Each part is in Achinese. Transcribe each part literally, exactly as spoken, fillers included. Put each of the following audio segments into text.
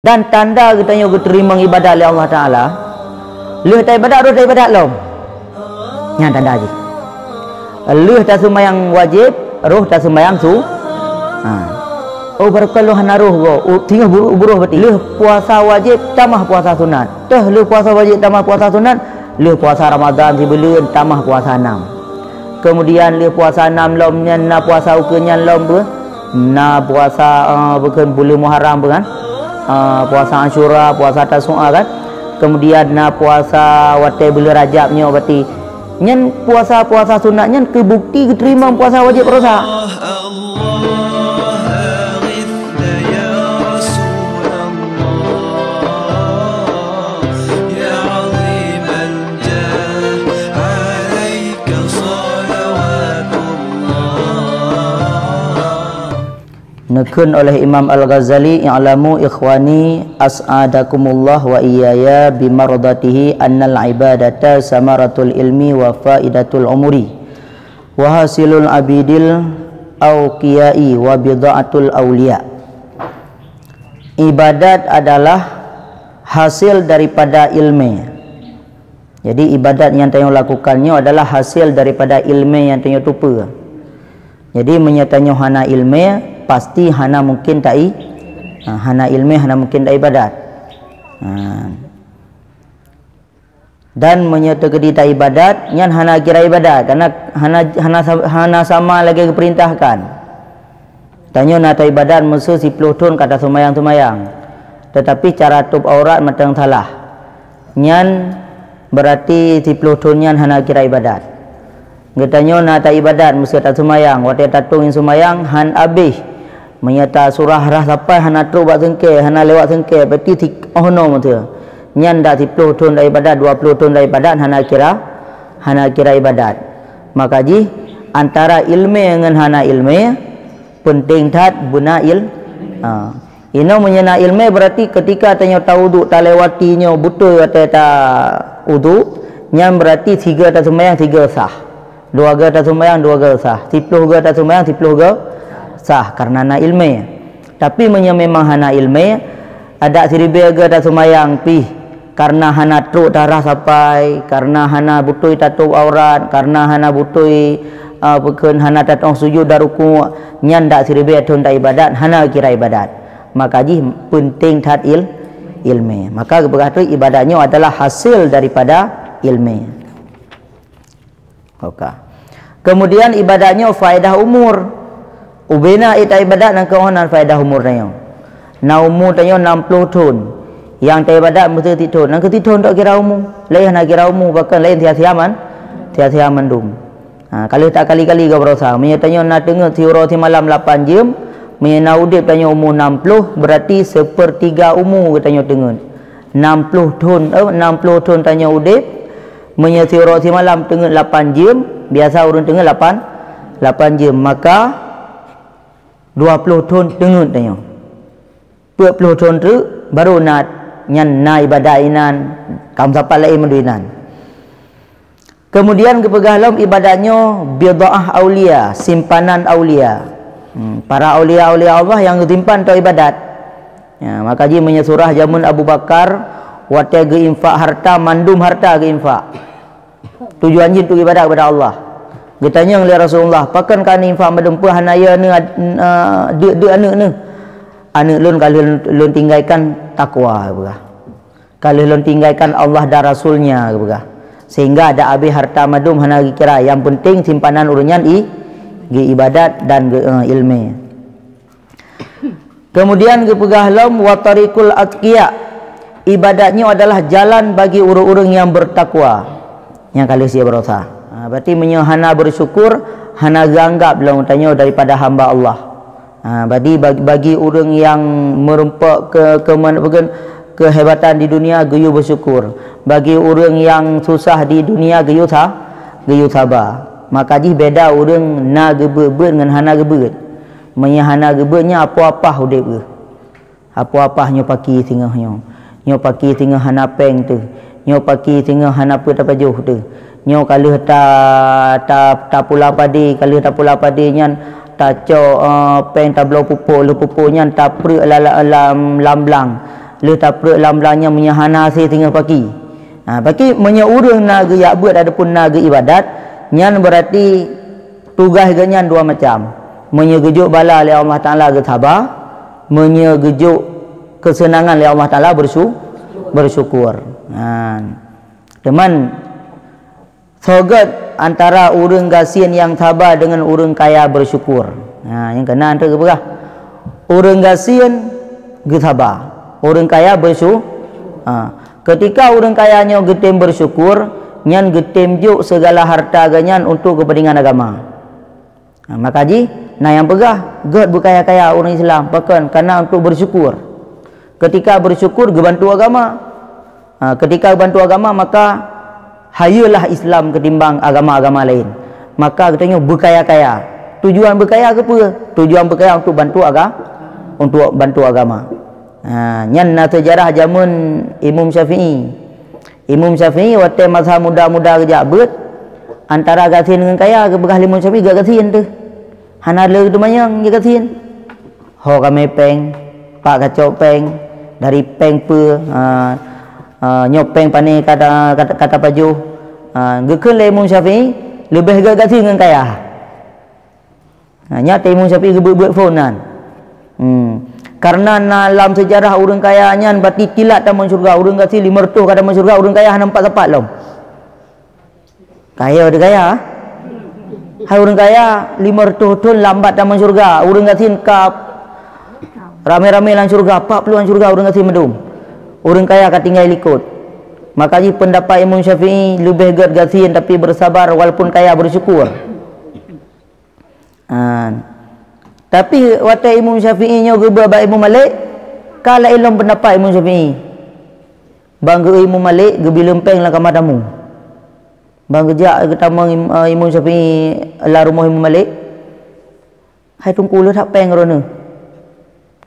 Dan tanda geutanyoe geuteurimong ibadat lé Allah Taala, lheueh taibadat, roh taibadat lom. Nyan tanda jih. Lheueh taseumayang wajéb, roh taseumayang su-, ha. Oh, barokon lôn hana roh goe. Oh, singoh bu-, buroh beuti. Lheueh puasa wajéb, tamah puasa sunat. Teuh lheueh puasa wajéb, tamah puasa sunat, lheueh puasa Ramadan sibuleuen, tamah puasa nam. Kemudian lheueh puasa nam lom nyan na puasa ukeue nyan lom beuh. Na puasa, eh, bukon buleuen Muharram beuh kan? Eh, puasa Asyura, puasa Tasu'a kan? Kemudian na puasa watée buleuen Rajab nyoe berarti. Nyan puasa-puasa sunat nyan keu bukti geuteurimong puasa wajéb rosa. Neukheun oleh Imam Al-Ghazali, "I'lamu ikhwani as'adakumullah wa iyaya bimardatihi annal ibadata samaratul ilmi wa faidatul umuri, wa hasilul abidil auqiyai wa bidha'atul auliya." Ibadat adalah hasil daripada ilmé. Jadi, ibadat nyang tanyoe lakukan nyoe adalah hasil daripada ilmé nyang tanyoe tupeue. Jadi, meunyoe tanyoe hana ilmé, pasti hana mungkin tai-, ha, hana ilmé, hana mungkin taibadat. Ha. Dan meunyoe teukeudi taibadat, nyan hana kira ibadat, karena hana, hana sa-, hana sama lagée geupeurintahkan. Tanyoe na taibadat meuseu siploh thon ka taseumayang-seumayang, teutapi cara tôb aurat mantong salah. Nyan beurati siploh thon nyan hana kira ibadat. Geutanyoe na taibadat meuseu taseumayang, watée tatong seumayang han abéh. Meunyoe tasurah rhah sapai hana trok bak seungkée, hana lewat seungkée, berarti si-, oh no meuseu. Nyan dak siploh thon taibadat, dua ploh thon taibadat hana kira, hana kira ibadat. Maka jih antara ilmé ngon hana ilmé, Peunteng that beuna il-, ha. Inoe meunyoe na ilmé, berarti ketika tanyoe tawudhu, talewati nyoe beutôi watée tawudhu, nyan berarti sigoe taseumayang sigoe sah. Dua goe taseumayang dua goe sah. Siploh goe taseumayang siploh goe sah, karena na ilmé. Tapi meunyoe memang hana ilmé, adak siribée goe taseumayang pih, karena hana trok tarah sapai, karena hana beutôi tatôb aurat, karena hana beutôi, a, bukon hana tatong sujud dan rukuk, nyan dak siribée thon taibadat, hana kira ibadat. Maka jih peunteng that il-, ilmé. Maka geupeugah tu ibadat nyoe adalah hasil daripada ilmé. Oka. Kemudian ibadat nyoe faedah umur. Ubena ita ibadat nyang keuh nan faedah umur tanyoe. Na umu tanyoe enam puluh thon. Nyang taibadat meuseuti thon. Nyang keuti thon tok kira umu. Laén hana kira umu, bahkan laén sia-sia man-, sia-sia mandum. Ha, ka lheueh takali-kali geuh barosa. Meunyoe tanyoe na teungeut siuroe simalam lapan jeuem, meunyoe na udeb tanyoe umu enam puluh, berarti sepertiga umu geutanyoe teungeut. Enam puluh thon, eh, enam puluh thon tanyoe udeb, meunyoe siuroe simalam teungeut lapan jeuem, biasa ureuëng teungeut lapan, lapan jeuem, maka dua puluh thon teungeut tanyoe. Peuet ploh thon treuk, baru na, nyan na ibadat inan, ka meusapat laén meudui nan. Kemudian geupeugah lom ibadat nyoe bidhaah aulia, simpanan aulia. Hmm, para aulia-aulia Allah nyang geusimpan tok ibadat. Ya, maka jih meunyoe surah jameun Abu Bakar, watée geuinfak harta, mandum harta geuinfak. Tujuan jih untuk ibadat kepada Allah. Geutanyong lé Rasulullah, "Pakon ka neuinfak mandum, peue hana yö neuh, eh, deuk-deuk aneuëk neuh?" "Aneuëk lôn ka lheueh lôn tinggalkan takwa," geupeugah. "Ka lheueh lôn tinggalkan Allah dan Rasul-Nya," geupeugah. Sehingga dak abéh harta mandum hana geukira, nyang penting simpanan ureuëng nyan i, geuibadat dan geu-, eh, ilmé. Kemudian geupeugah lom, "Wa tariqul atqiya." Ibadat nyoe adalah jalan bagi ureuëng-ureuëng nyang bertakwa. Nyang ka lheueh sie barosa. Ha, berarti meunyoe hana bersyukur, hana geuanggap lom tanyoe daripada hamba Allah. Ha, badi bag-, bagi ureuëng nyang meurumpok ke-, kemen-, bukan, kehebatan di dunia, geuyue bersyukur. Bagi ureuëng nyang susah di dunia, geuyue sa-, geuyue saba. Maka jih beda ureuëng na geubeuet-beuet ngon hana geubeuet. Meunyoe hana geubeuet nyan apoh-apoh udeb geuh. Apoh-apoh nyoe paki singoh nyoe. Nyoe paki singoh hana péng teuh. Nyoe paki singoh hana peue tapajoh teuh. Nyoe ka lheueh ta, ta, tapula padé, ka lheueh tapula padé nyan tacok, eh, péng tabloe pupuk, lheueh pupuk nyan tapreuek lala-, lam, lam blang. Lheueh tapreuek lam blang nyan meunyoe hana hase singoh paki. Ha, paki meunyoe ureuëng na geujak beuet ataupun na geuibadat, nyan beurati tugaih geuh nyan dua macam. Meunyoe geujok bala lé Allah Taala geusaba, meunyoe geujok keuseunangan lé Allah Taala bersyu-, bersyukur. Ha. Teuma soe gét antara ureuëng gasien nyang saba deungon ureuëng kaya bersyukur? Ha, nyang keunan teuk geupeugah. Ureuëng gasien geusaba, ureuëng kaya bersyu-, ha. Ketika ureuëng kaya nyoe geutem bersyukur, nyan geutem jok segala harta geuh nyan untuk kepentingan agama. Ha, maka jih na nyang peugah, gét beukaya-kaya ureuëng Islam, pakon? Karena untuk bersyukur. Ketika bersyukur, geubantu agama. Ha, ketika geubantu agama, maka hayelah Islam ketimbang agama-agama lain. Maka geutanyoe beukaya-kaya. Tujuan beukaya keupeue? Tujuan beukaya untuk bantu aga-, untuk bantu agama. Ha, nyan na seujarah jameun Imam Syafi'i. Imam Syafi'i watée masa muda-muda geujak beuet, antara gasien ngon kaya geupeugah lé Imam Syafi'i, gét gasien teuh. Hana le teumanyong, gét gasien. Ho kamé péng, pat kacok péng, dari péng peue, ha, ha, nyoe péng pane kata, kata, kata pajoh. Ha, geukheun lé Imam Syafi'i, leubeh gét gasien ngon kaya. Ha, nyan Imam Syafi'i geubeuet-beuet phon nan. Hmm. Karena na lam seujarah ureuëng kaya nyan bati tilat tamong syeuruga, ureuëng gasien lima reutôh ka tamong syeuruga, ureuëng kaya hana empat sapat lom. Kaya di kaya. Hai ureuëng kaya, lima reutôh thon lambat tamong syeuruga, ureuëng gasien ka ramé-ramé lam syeuruga, pat ploh lam syeuruga ureuëng gasien mandum. Ureuëng kaya ka tinggai likot. Maka jih pendapat Imam Syafi'i leubeh gét gasien tapi bersabar walaupun kaya bersyukur. Ha. Tapi watée Imam Syafi'i nyoe geuba bak Imam Malik, ka laén lom pendapat Imam Syafi'i. Ban geu Imam Malik geubileueng péng lam kama tamu. Ban geujak geutamong Im-, eh, Imam Syafi'i lam rumoh Imam Malik, "Hai Teungku, leueh that péng droeneuh."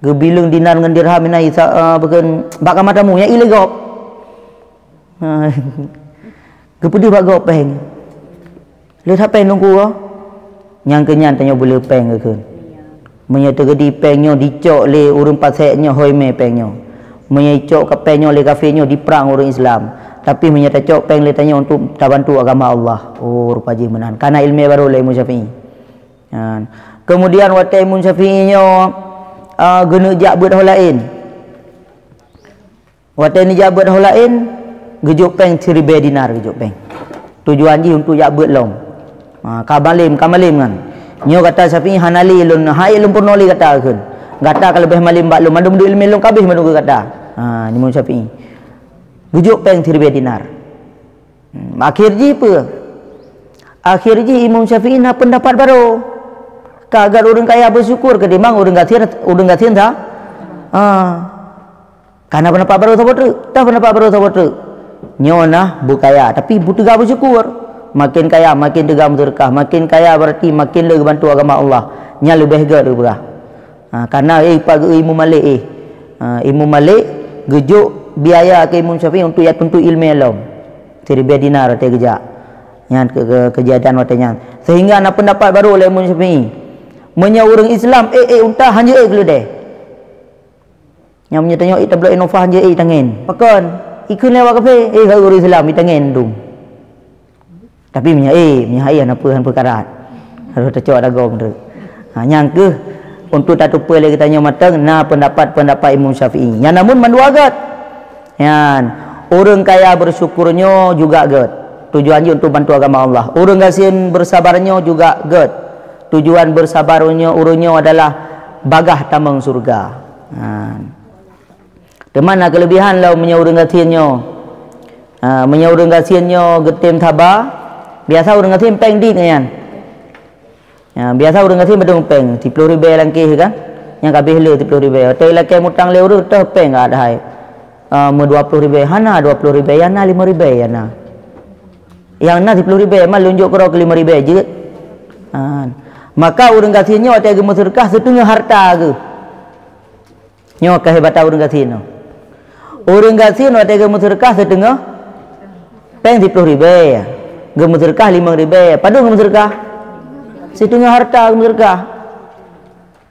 Geubileueng dinar ngon dirham inan isa, eh, bak kama tamu, nyan i lé gob. Ha. Geupeudeuh bak gob péng. Leueh that péng Teungku, oh. Nyang keu nyan tanyoe beuleueh péng geukheun. Meunyoe teugeudi péng nyoe dicok lé ureuëng pasék nyoe, hôi mé péng nyoe. Meunyoe icok ka péng nyoe lé kafé nyoe, diprang ureuëng Islam. Tapi meunyoe tacok péng lé tanyoe untuk tabantu agama Allah, oh, rupa jih meunan. Kana iéleumé barô lé Imam Syafi'i. Ha. Kemudian watée Imam Syafi'i nyoe, ah, geuneuk jak beuet ho laén. Watée neujak beuet ho laén, geujok péng siribée dinar geujok péng. Tujuan jih untuk jak beuet lom. Ha, ka malém, ka malém nyan. Nyoe gata Syafi'i hana lé lôn, hai lôn peurunoe lé gata kheun. Gata ka leubeh malém bak lôn, mandum duek iéleumé lôn ka abéh mandum keu gata. Ha, Imam Syafi'i. Geujok péng siribée dinar. Hmm, akhé jih peue? Akhé jih Imam Syafi'i na peundapat barô. Ka gét ureuëng kaya beusyukur ketimbang ureuëng gasien, ureuëng gasien sa-, ha. Kana peundapat barô saboh treuk, toh peundapat barô saboh treuk. Nyoe na beukaya, tapi beuteuga beusyukur. Makin kaya, makin teuga meuseudeukah. Makin kaya berarti makin le geubantu agama Allah. Nyan leubeh gét geupeugah. Ha, kana, eh, pat geu Imam Malik, eh. Ha, Imam Malik geujok biaya keu Imam Syafi'i untuk jak tuntut iéleumé lom. Siribée dinar watée geujak. Nyan keu, keu, keujadian watée nyan. Sehingga na peundapat barô lé Imam Syafi'i. Meunyoe ureuëng Islam ék, ék unta, hanjeuet ék keuleudée. Nyang meunyoe tanyoe ék tabloe Innova, hanjeuet ék tangen. Pakon? Ikheun lé awak kafé, ék ureuëng Islam, i tangen dum. Tapi meunyoe, eh, meunyoe hai hana peue, hana peue karat. Harôh tacok dagom tu. Ha, nyang keuh untuk tatupeue lé geutanyoe mantong na peundapat-peundapat Imam Syafi'i. Nyan namun mandua gét. Nyan, ureuëng kaya beusyukur nyoe juga gét. Tujuan jih untuk bantu agama Allah. Ureuëng gasien beusabar nyoe juga gét. Tujuan beusabar nyoe, ureuëng nyoe adalah bagah tamong syeuruga. Ha. Teuma na keuleubihan lom meunyoe ureuëng gasien nyoe. Ha, meunyoe ureuëng gasien nyoe geutem saba, biasa ureuëng gasien péng dit nyan. Ha, biasa ureuëng gasien padum péng, siploh ribée langkéh kan. Nyang ka abéh le siploh ribée. Watée ilakée mutang lé ureuëng, toh péng ka ada hai. Ha, meu dua ploh ribée, hana dua ploh ribée, nyang na lima ribée nyang na. Nyang na siploh ribée, ma lôn jok keudroe keu lima ribée jeuet. Ha. Maka ureuëng gasien nyoe watée geumeuseudeukah siteungoh harta geuh. Nyoe keuhebatan ureuëng gasien nyoe. Ureuëng gasien watée geumeuseudeukah siteungoh péng siploh ribée, geumeuseudeukah limong ribée, padum geumeuseudeukah? Siteungoh harta geumeuseudeukah.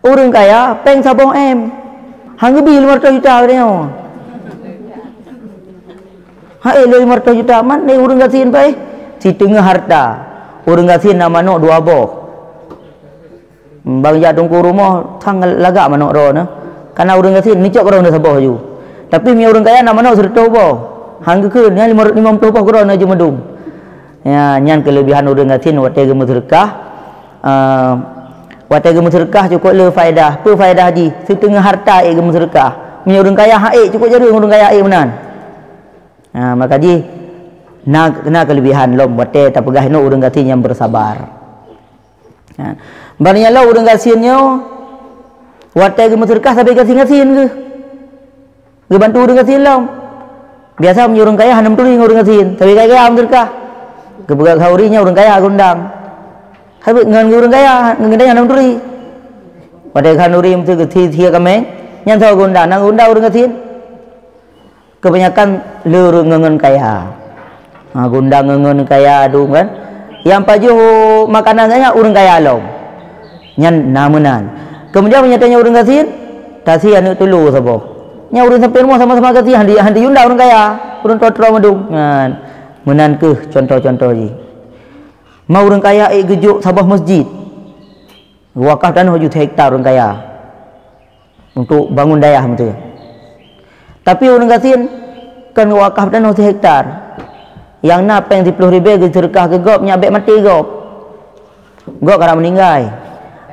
Ureuëng kaya péng saboh M, han geubi limong reutôh juta geutanyoe. Hai lé lima ratus juta, man lé ureuëng gasien pai? Siteungoh harta. Ureuëng gasien na manok dua boh. Bang jak teungku rumoh, sang lagak manok droe na. Kana ureuëng gasien neucok droe na saboh ju. Tapi meunyoe ureuëng kaya na manok sireutoh boh. Hang geukheun, nyan lima, lima ploh boh keudroe na ju meudum. Ya, nyan keuleubihan ureuëng gasien watée geumeuseudeukah. Ah, watée geumeuseudeukah cukop le faedah. Peue faedah jih? Siteungoh harta ék geumeuseudeukah. Meunyoe ureuëng kaya han ék, cukop jareueng ureuëng kaya ék meunan. Ha, maka jih na, na keuleubihan lom watée tapeugah inoe ureuëng gasien nyang beusabar. Ha. Ban nyan lom ureuëng gasien nyoe watée geumeuseudeukah sabe gasien-gasien geuh. Geubantu ureuëng gasien lom. Biasa meunyoe ureuëng kaya hana meuturi ngon ureuëng gasien, sabe kaya-kaya meuseudeukah. Geupeugah khauri nyan ureuëng kaya geundang. Sabe ngon ureuëng kaya, ngon geutanyoe hana meuturi. Watée khanuri meuseudeukah thi-, thi kameng, nyan soe geundang, na geundang ureuëng gasien. Kebanyakan le ureuëng ngon-ngon kaya. Ha, geundang ngon-ngon kaya dum kan. Nyang pajoh makanan geuh nyan ureuëng kaya lom. Nyan na meunan. Kemudian meunyoe tanyoe ureuëng gasien, tasi aneuëk tulu saboh. Nyan ureuëng sampoe rumoh sama-sama gasien, han di-, han diundang ureuëng kaya. Ureuëng tua-tua meudum. Nyan. Meunan keuh contoh-contoh jih. Ma ureuëng kaya ék geujok saboh masjid. Wakaf tanoh ju hektar ureuëng kaya. Untuk bangun dayah meutu. Tapi ureuëng gasien kan wakaf tanoh sihektar. Nyang na péng siploh ribée geuseudeukah keu gob, nyak bék maté gob. Gob karap meuninggai.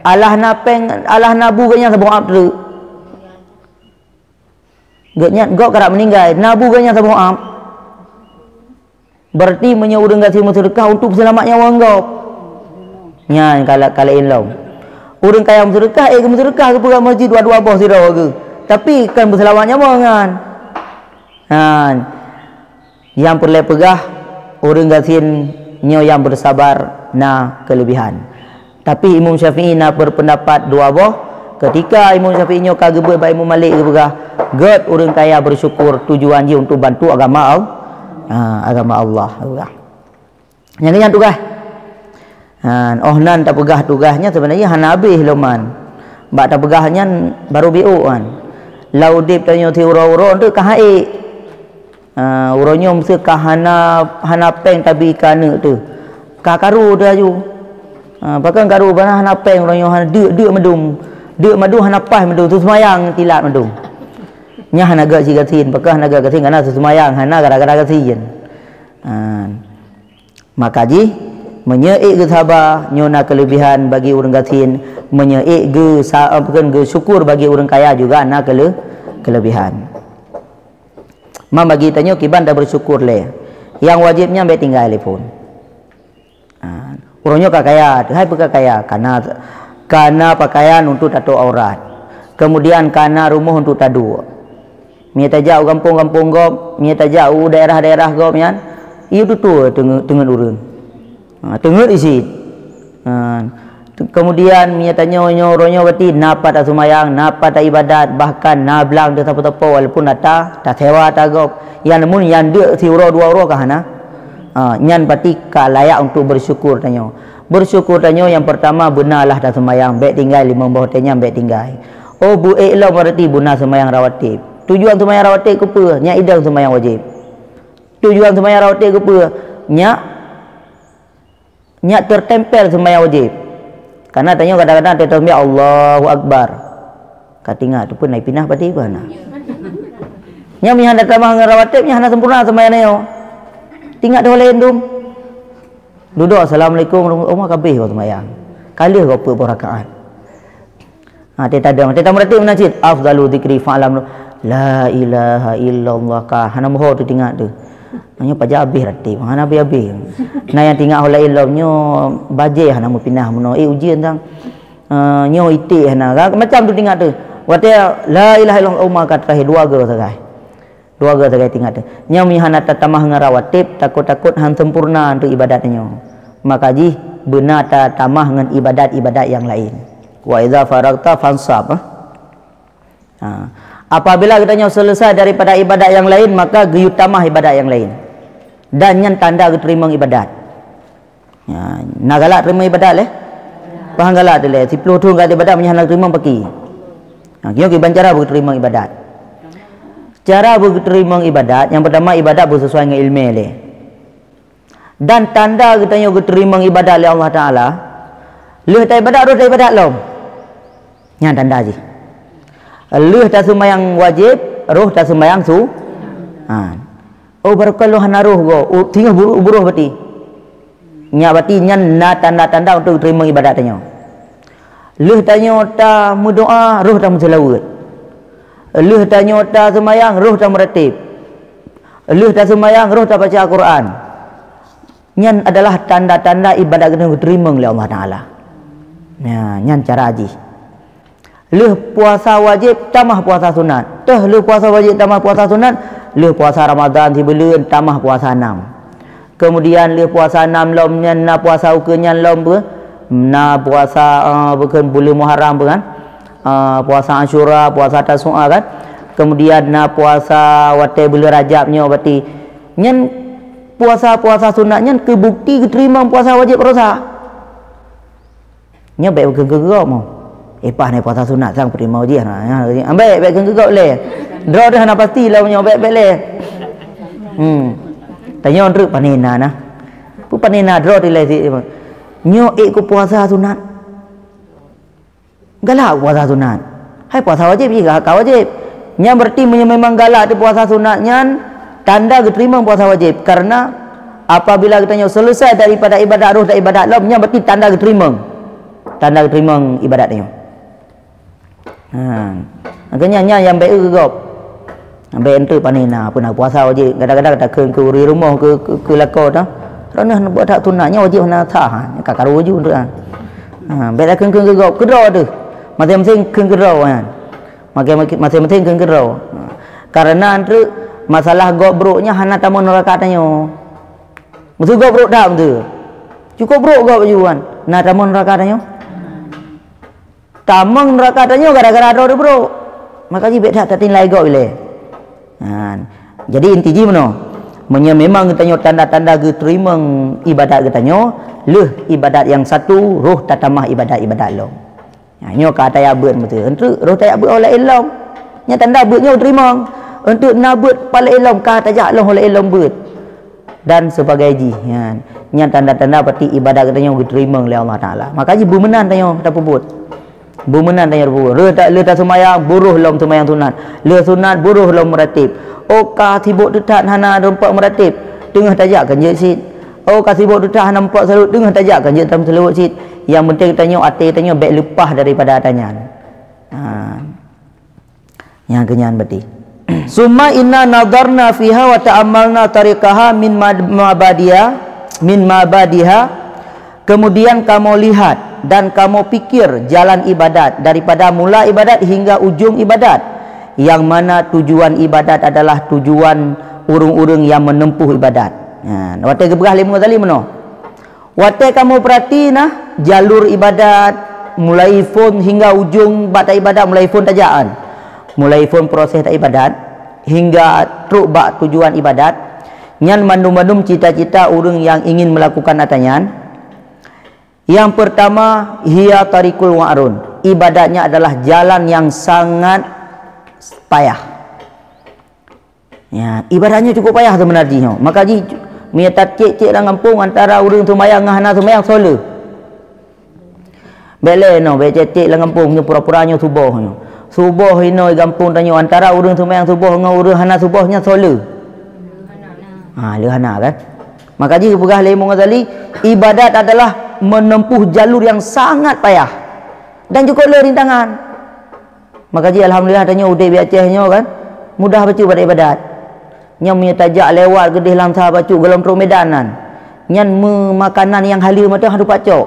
Alah na péng, alah na bu geuh nyan saboh ab treuk. Geuh nyan gob karap meuninggai, na bu geuh nyan saboh ab. Berarti meunyoe ureuëng gasien meuseudeukah untuk peuseulamat nyawa gob. Nyan kala-, kala ilom. Ureuëng kaya meuseudeukah, ék geumeuseudeukah geupeugah masjid dua-dua boh sidroe geuh. Tapi kan peuseulamat nyawa nyan. Ha. Nyang peureulée peugah, ureuëng gasien nyoe nyang beusabar na keuleubihan. Tapi Imam Syafi'i na berpendapat dua boh. Ketika Imam Syafi'i nyoe ka geubeuet bak Imam Malik geupeugah, gét ureuëng kaya bersyukur tujuan jih untuk bantu agama Al-, ha, agama Allah geupeugah. Nyang nyan tugaih. Ha, oh nan tapeugah tugaih nyan sebenarnya hana habéh lom man. Bak tapeugah nyan baru biôk kan. Lau udeb tanyoe siuroe-uroe tu ka han ék. Ah, uroe nyoe meusé ka hana, hana péng tabi keu aneuk teuh. Ka karu teuh aju. Ah, pakon karu bana hana péng uroe nyoe hana deuk, deuk meudum. Deuk meudum hana paih meudum, teuseumayang tilat meudum. Nyan hana gét cit gasien, pakon hana gét gasien, kana teuseumayang hana gara-gara gasien. Ah, maka jih, meunyoe ék geusaba, nyoe na keuleubihan bagi ureuëng gasien, meunyoe ék geusa-, pakon geusyukur bagi ureuëng kaya juga na keuleu-, keuleubihan. Man bagi tanyoe kiban tabersyukur lé. Nyang wajéb nyan bék tinggai lé phon. Ha, uroe nyoe ka kaya, hai peu ka kaya, kana, kana pakaian untuk tatup aurat. Kemudian kana rumoh untuk taduek. Meunyoe tajak u gampông-gampông gob, meunyoe tajak u daerah-daerah gob nyan, yue tutoe teungeut, teungeut ureuëng. Ha, teungeut isit. Ha, te-, kemudian meunyoe tanyoe nyoe, uroe nyoe berarti na pat taseumayang, na pat taibadat, bahkan na blang teuh sapo-sapo walaupun ata tasewa ata gob. Nyang neumeu nyang deuk siuroe dua uroe ka hana. Ha, nyan berarti ka layak untuk bersyukur tanyoe. Bersyukur tanyoe nyang pertama beuna lah taseumayang, bék tinggai limong boh watée nyan bék tinggai. Oh, beuék lom berarti beuna seumayang rawatib. Tujuan seumayang rawatib keupeue? Nyak idong seumayang wajéb. Tujuan seumayang rawatib keupeue? Nyak Nyak tertempel seumayang wajéb. Karena tanyoe kadang-kadang teuh seumayang Allahu Akbar. Ka tingat tu pun naik pinah pati pun hana. Nyan meuhan tamah ngon rawatib nyan hana sempurna seumayang nyoe. Tingat dua lain dum. Duduk assalamualaikum, oh, ka habéh kau seumayang. Ka lheueh kau peuet boh rakaat. Ha, teuh tadong, teuh tameuratéb meunan cit. Afdalu dzikri fa'lam la ilaha illallah ka. Hana meuho teuh tingat teuh. Nyoe pajan habéh ratéb, hana habéh-habéh. Na nyang tingat ho laén lom nyoe bajée hana meupinah meunoe. Eh, ujeuen sang. Eh, nyoe iték hana. Ga-, macam teuh tingat teuh. Watée la ilaha illallah uma ka terakhir dua goe sagai. Dua goe sagai tingat teuh. Nyan meunyo hana tatamah ngon rawatib, takot-takot han sempurna untuk ibadat nyoe. Maka jih beuna tatamah ngon ibadat-ibadat nyang laén. Wa idza faraghta fansab, eh. Ha. Apabila geutanyoe selesai daripada ibadat nyang laén, maka geuyue tamah ibadat nyang laén. Dan nyan tanda geuteurimong ibadat. Ya, na galak teurimong ibadat lé? Paham galak teuh lé? Siploh thon ka ibadat meunyo hana teurimong paki. Ha, nyoe kiban cara beuteurimong ibadat. Cara beuteurimong ibadat, nyang peutama ibadat beusesuai ngon ileumèe lé. Dan tanda geutanyoe geuteurimong ibadat lé Allah Taala, lheueh taibadat roh taibadat lom. Nyan tanda jih. Lheueh taseumayang wajéb, roh taseumayang su-, ha. Oh, barokon lôn hana roh gob, u-, singoh buru-, buroh bati. Nyan bati nyan na tanda-tanda untuk teurimong ibadat tanyoe. Lheueh tanyoe tameudoa, roh tameuseulaweuet. Lheueh tanyoe taseumayang, roh tameuratéb. Lheueh taseumayang, roh tabaca Al-Quran. Nyan adalah tanda-tanda ibadat geutanyoe geuteurimong lé Allah Taala. Nya, nyan cara jih. Lheueh puasa wajéb tamah puasa sunat. Teuh lheueh puasa wajéb tamah puasa sunat, lheueh puasa Ramadan sibuleuen tamah puasa nam. Kemudian lheueh puasa nam lom nyan na puasa ukeue nyan lom beu, na puasa, eh, bukon buleuen Muharram beu kan? Eh, puasa Asyura, puasa Tasu'a kan? Kemudian na puasa watèe buleuen Rajab nyoe, berarti nyan puasa-puasa sunat nyan keu bukti geuteurimong puasa wajéb rosa. Nyoe bèk kheun-kheun keu gob mo. Eh, paih nyoe puasa sunat sang peurimong jih na. Ambek bèk kheun keu gob lé. Droe teuh hana pasti lom nyoe bèk-bèk lé. Hmm. Tanyoe treuk pane na na. Peue pane na droe teuh lé si. Nyoe ék keu puasa sunat. Galak puasa sunat. Hai puasa wajéb jih ka wajéb. Nyan berarti meunyoe memang galak teuh puasa sunat nyan tanda geuteurimong puasa wajéb. Karena apabila geutanyoe selesai daripada ibadat roh dan ibadat lom, nyan berarti tanda geuteurimong. Tanda geuteurimong ibadat nyoe. Ha. Makanya nyan nyang bèk eu gob. Bèk enteuk pane na, peue na puasa wajéb. Kadang-kadang takheun keu ureueng rumoh keu, keu, keu lakoe teuh. Droeneuh neubuet that sunat nyan wajéb hana sah. Ka karu ju enteuk. Ha, bèk takheun-kheun keu gob, keu droe teuh. Maséng-maséng kheun keu droe nyan. Maké-, maké-, maséng-maséng kheun keu droe. Ha. Karena enteuk masalah gob brok nyan hana tamong neuraka tanyoe. Meuseu gob brok that meuseu. Cukôp brok gob aju kan. Na tamong neuraka tanyoe. Tamong neuraka tanyoe gara-gara droe teuh brok. Maka jih bèk that tatinlai gob ilèe. Ha. Jadi inti jih meunoe. Meunyoe memang geutanyoe tanda-tanda geuteurimong ibadat geutanyoe, lheueh ibadat nyang satu, roh tatamah ibadat-ibadat lom. Ha, nyoe ka tajak beuet meuseu. Enteuk roh tajak beuet óh laén lom. Nyan tanda beuet nyoe teurimong. Enteuk na beuet pat laén lom ka tajak lom óh laén lom beuet. Dan sebagai jih, nyan. Nyan tanda-tanda berarti ibadat geutanyoe geuteurimong lé Allah Taala. Maka jih beumeunan tanyoe tapeubuet. Beumeunan tanyoe tapeubuet. Lheueh ta-, lheueh taseumayang, buroh lom seumayang sunat. Lheueh sunat, buroh lom meuratéb. Oh, ka sibok teuh that hana rumpok meuratéb. Teungoh tajak kheun jeuet cit. Oh, ka sibok teuh that hana rumpok seulaweuet. Teungoh tajak kheun jeuet tameuseulaweuet cit. Nyang penting tanyoe, até tanyoe bèk leupah daripada ata nyan. Ha. Nyang keunyan berarti. Summa inna nadharna fiha wa ta'ammalna tariqaha min mad-, mabadiha, min mabadiha. Kemudian kamoe lihat dan kamoe pikir jalan ibadat daripada mula ibadat hingga ujong ibadat. Yang mana tujuan ibadat adalah tujuan ureueng-ureueng nyang menempuh ibadat. Ha, watèe geupeugah lé Imam Ghazali meunoe. Watèe kamoe peurati na jalur ibadat, mulai phôn hingga ujong bak taibadat, mulai phôn tajak kan. Mulai phôn proses taibadat hingga trok bak tujuan ibadat, nyan mandum-mandum cita-cita ureueng nyang ingin melakukan ata nyan. Nyang peurtama, hiya tariqul wa'run. Ibadat nyan adalah jalan nyang sangat payah. Ya, ibarat nyoe cukup payah seubeuna jih nyoe. Maka jih, meunyoe tacék-cék lam gampông antara ureueng seumayang ngon hana seumayang, soe le? Bèk lé inoe, bèk cék-cék lam gampông nyoe pura-pura nyoe suboh nyoe. Suboh inoe gampông tanyoe antara ureueng seumayang suboh ngon ureueng hana suboh nyan soe le? Ha, le hana kan? Maka jih geupeugah lé Imam Ghazali, ibadat adalah menempuh jalur yang sangat payah dan cukup le rintangan. Maka jih alhamdulillah tanyoe udép di Aceh nyoe kan, mudah bacut bak ibadat. Nyan meunyoe tajak lewat keudeh lam sa bacut gohlom trok Medan nan. Nyan meumakanan nyang haleue mantong hana teupacok.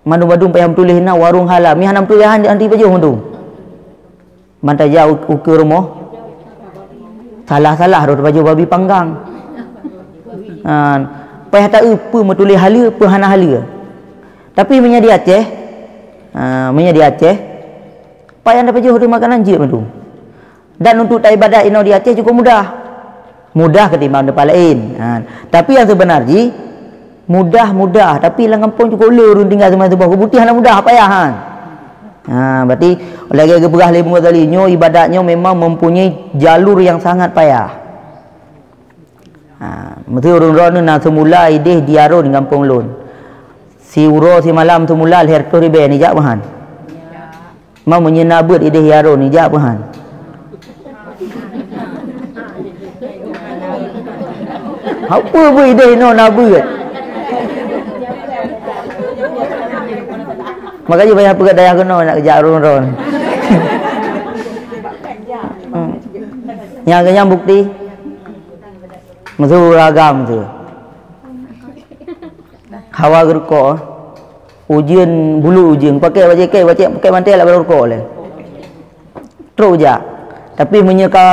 Mandum-mandum payah meutuléh na warong halal. Meuhana meutuléh han, han jipajoh mandum. Ban tajak u-, ukeue rumoh. Salah-salah rot pajoh babi panggang. Ha, payah taeu peue meutuléh haleue, peue hana haleue. Tapi meunyoe di Aceh, ha, meunyoe di Aceh, Pajan tapajoh teuh makanan jeuet mandum. Dan untuk taibadat inoe di Aceh cukup mudah. Mudah ketimbang teumpat laén. Ha. Tapi nyang seubeuna jih, mudah-mudah. Tapi lam gampông cukup le ureueng tinggai seumayang suboh. Keu buti hana mudah, payah, ha. Ha, berarti lagée geupeugah lé Imam Ghazali, nyoe ibadat nyoe memang mempunyai jalur yang sangat payah. Ha, meusti ureuëng droeneuh na seumula ideh di Aron gampông lôn. Siuroe simalam seumula lhée reutôh ribée nijak meuhan. Ma meunyoe na beuet ideh Aron nijak meuhan. Apa beuet ideh inoe na beuet? Makanya banyak peugah dayah keunoe nak keujak ron-ron. Hmm. Nyang keunyan bukti. Meusu ragam tu. Hawa geurukok. Ujeuen bulu ujeuen. Pakai bajée kek, bajée pakai mantel lah baru rukok leh. Trok jak. Tapi meunyoe ka,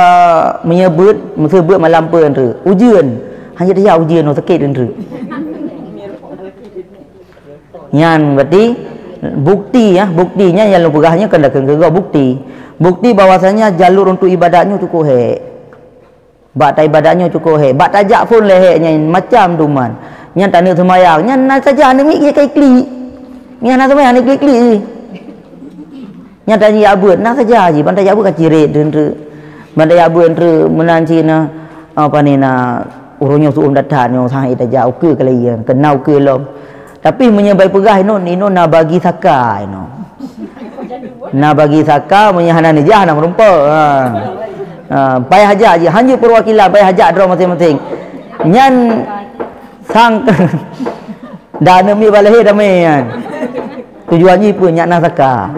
meunyoe beuet, meusu beuet malam peuet treuk. Ujeuen. Hanya dia ujeuen, oh, sakét treuk. Nyan berarti bukti, ya, bukti nyan nyang lôn peugah nyoe kan dah keu bukti. Bukti bahwasanya jalur untuk ibadat nyoe cukup hék. Bak ta ibadat nyoe cukup hék. Bak tajak phon lé hék nyan macam duman. Nyan taneuk seumayang, nyan na saja aneuk miet jih kai klik. Nyan na seumayang aneuk klik-klik jih. Nyan tajak beuet, na saja jih, ban tajak beuet ka cirét treuk. Ban tajak beuet treuk meunan cit na, apa ni na, uroe nyoe su'um that-that nyoe, sahat tajak ukeue keu laén, keu na ukeue lom. Tapi meunyoe bai peugah inoe, inoe na bagi saka inoe. Na bagi saka, meunyoe hana neujak, hana meurumpok. Ha. Ha, payah jak jih, hanjeuet peuwakilan, payah jak droe maséng-maséng. Nyan sang dan aneuk miet bak lahé damé nyan. Tujuan jih peue? Nyak na saka.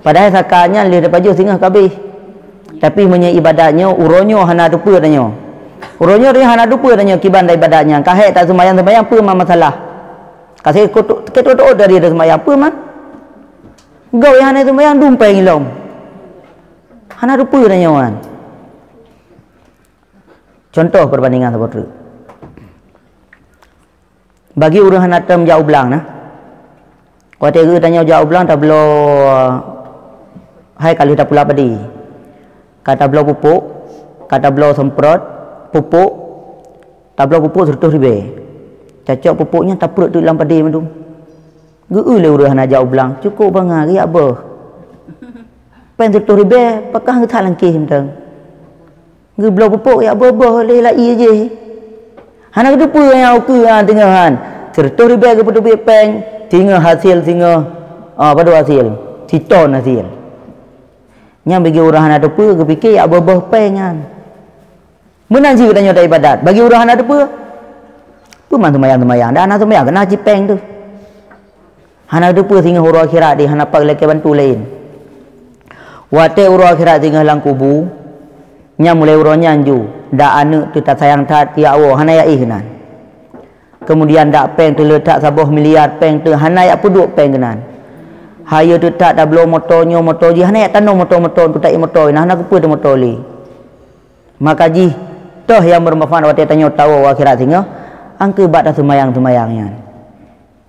Padahai saka nyan lheueh tapajoh singoh ka abéh. Tapi meunyoe ibadat nyoe, uroe nyoe hana teupeue tanyoe. Uroe nyoe hana teupeue tanyoe kiban dah ibadat nyan. Ka hék taseumayang-seumayang peue man masalah. Ka seukeutôt-keutôt dari taseumayang peue man. Gob nyang hana seumayang dum péng ilom. Hana teupeue tanyoe kan. Contoh perbandingan saboh treuk. Bagi ureuëng hana tem jak u blang na. Watée geutanyoe jak u blang tabloe hai ka lheueh tapula padi. Ka tabloe pupuk, ka tabloe semprot, pupuk, tabloe pupuk seratus ribée. Cacok pupuk nyan taprot teuk lam padi mandum. Geu-eu lé ureuëng hana jak u blang, cukup bangai geujak beuh. Péng seratus ribée pakah geuthat langkéh mantong. Geubloe pupuk jak beuh-beuh lé lai jih. Hana geuteupeue nyang ukeue nyan teungoh han. Seratus ribée geupeuteubiet péng, singoh hasil singoh, ah, padub hasil? Siton hasil. Nyang bagi ureuëng hana teupeue geupike jak beuh-beuh péng nyan. Meunan cit geutanyoe ta ibadat. Bagi ureuëng hana teupeue, peue man seumayang-seumayang, dah hana seumayang keunan cit péng teuh. Hana teupeue singoh uroe akhirat di hana pat lakée bantu laén. Watée uroe akhirat singoh lam kubu, nyan mulai uroe nyan ju, dak aneuk teuh tasayang that, ya Allah, hana jak éh keunan. Kemudian dak péng teuh le that saboh miliar péng teuh hana jak peuduek péng keunan. Hayeue teuh that tabloe moto nyoe moto jih hana jak tanoh moto-moto teuh ta éh moto, hana keupeue teuh moto lé. Maka jih toh nyang beumanfaat watée tanyoe tawoe u akhirat singoh, angkeu bak taseumayang-seumayang nyan.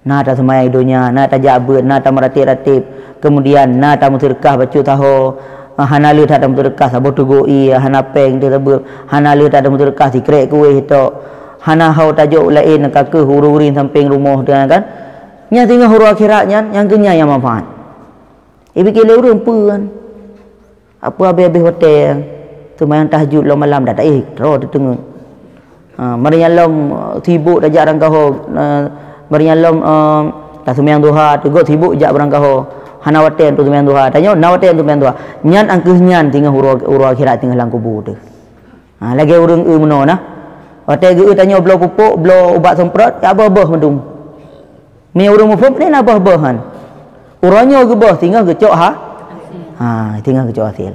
Na taseumayang donya, na tajak beuet, na tameuratéb-ratéb, kemudian na tameuseudeukah bacut saho, hana le that tameuseudeukah saboh teugok ié, hana péng teuh saboh, hana le that tameuseudeukah sikrek kuéh tok, hana ho tajok laén ka keuh ureuëng-ureuëng sampéng rumoh teuh kan. Nyan singoh uroe akhirat nyan, nyang keu nyan nyang manfaat. Ipike lé ureuëng peue kan. Apa habéh-habéh watée, seumayang tahajud lom malam dak taéh, troh teuteungeut. Ha, meureunyan lom, eh, sibok tajak rangkaho, eh, meureunyan lom, eh, taseumayang duha, teugok sibok jak beurangkaho. Hana watée untuk seumayang duha. Tanyoe na watée untuk seumayang duha. Nyan angkeuh nyan singoh uroe, uroe akhirat singoh lam kubu teuh. Ha, lagée ureuëng eu meunoe na. Watée geu-eu tanyoe bloe pupuk, bloe ubat semprot, ya beuh-beuh meudum. Meunyoe ureuëng muphom, peue na beuh-beuh han. Uroe nyoe geubeuh, singoh geucok ha? Ha, singoh geucok hasil.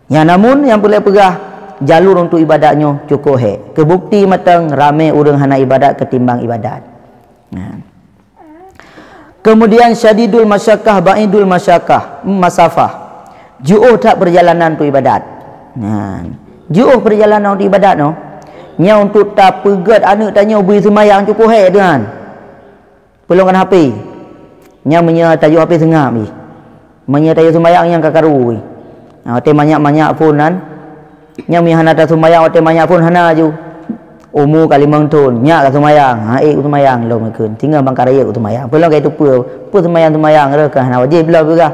Nyan namun nyang peureulée peugah, jalur untuk ibadat nyoe cukup hék. Keubukti mantong ramé ureuëng hana ibadat ketimbang ibadat. Nah. Kemudian syadidul masyakkah, ba'idul masyakkah, masafah. Jiôh that perjalanan untuk ibadat. Nah. Jiôh perjalanan untuk ibadat nyoe. Nyan untuk tapeugét aneuk tanyoe bri seumayang cukup hék dengan. Peulom kan H P. Nyan meunyoe tajok H P seungab jih. Meunyoe tajok sumbayang nyan ka karu jih. Ha, watée manyak-manyak phon nan, nyan meunyoe hana tasumbayang watée manyak phon hana ju. Umu ka limong thon, nyak ka sumbayang. Ha, ék sumbayang lom ikheun. Tinggai bang ka rayeuk sumbayang. Peulom ka itu peue, peue sumbayang-sumbayang reuh ka hana wajéb lom peugah.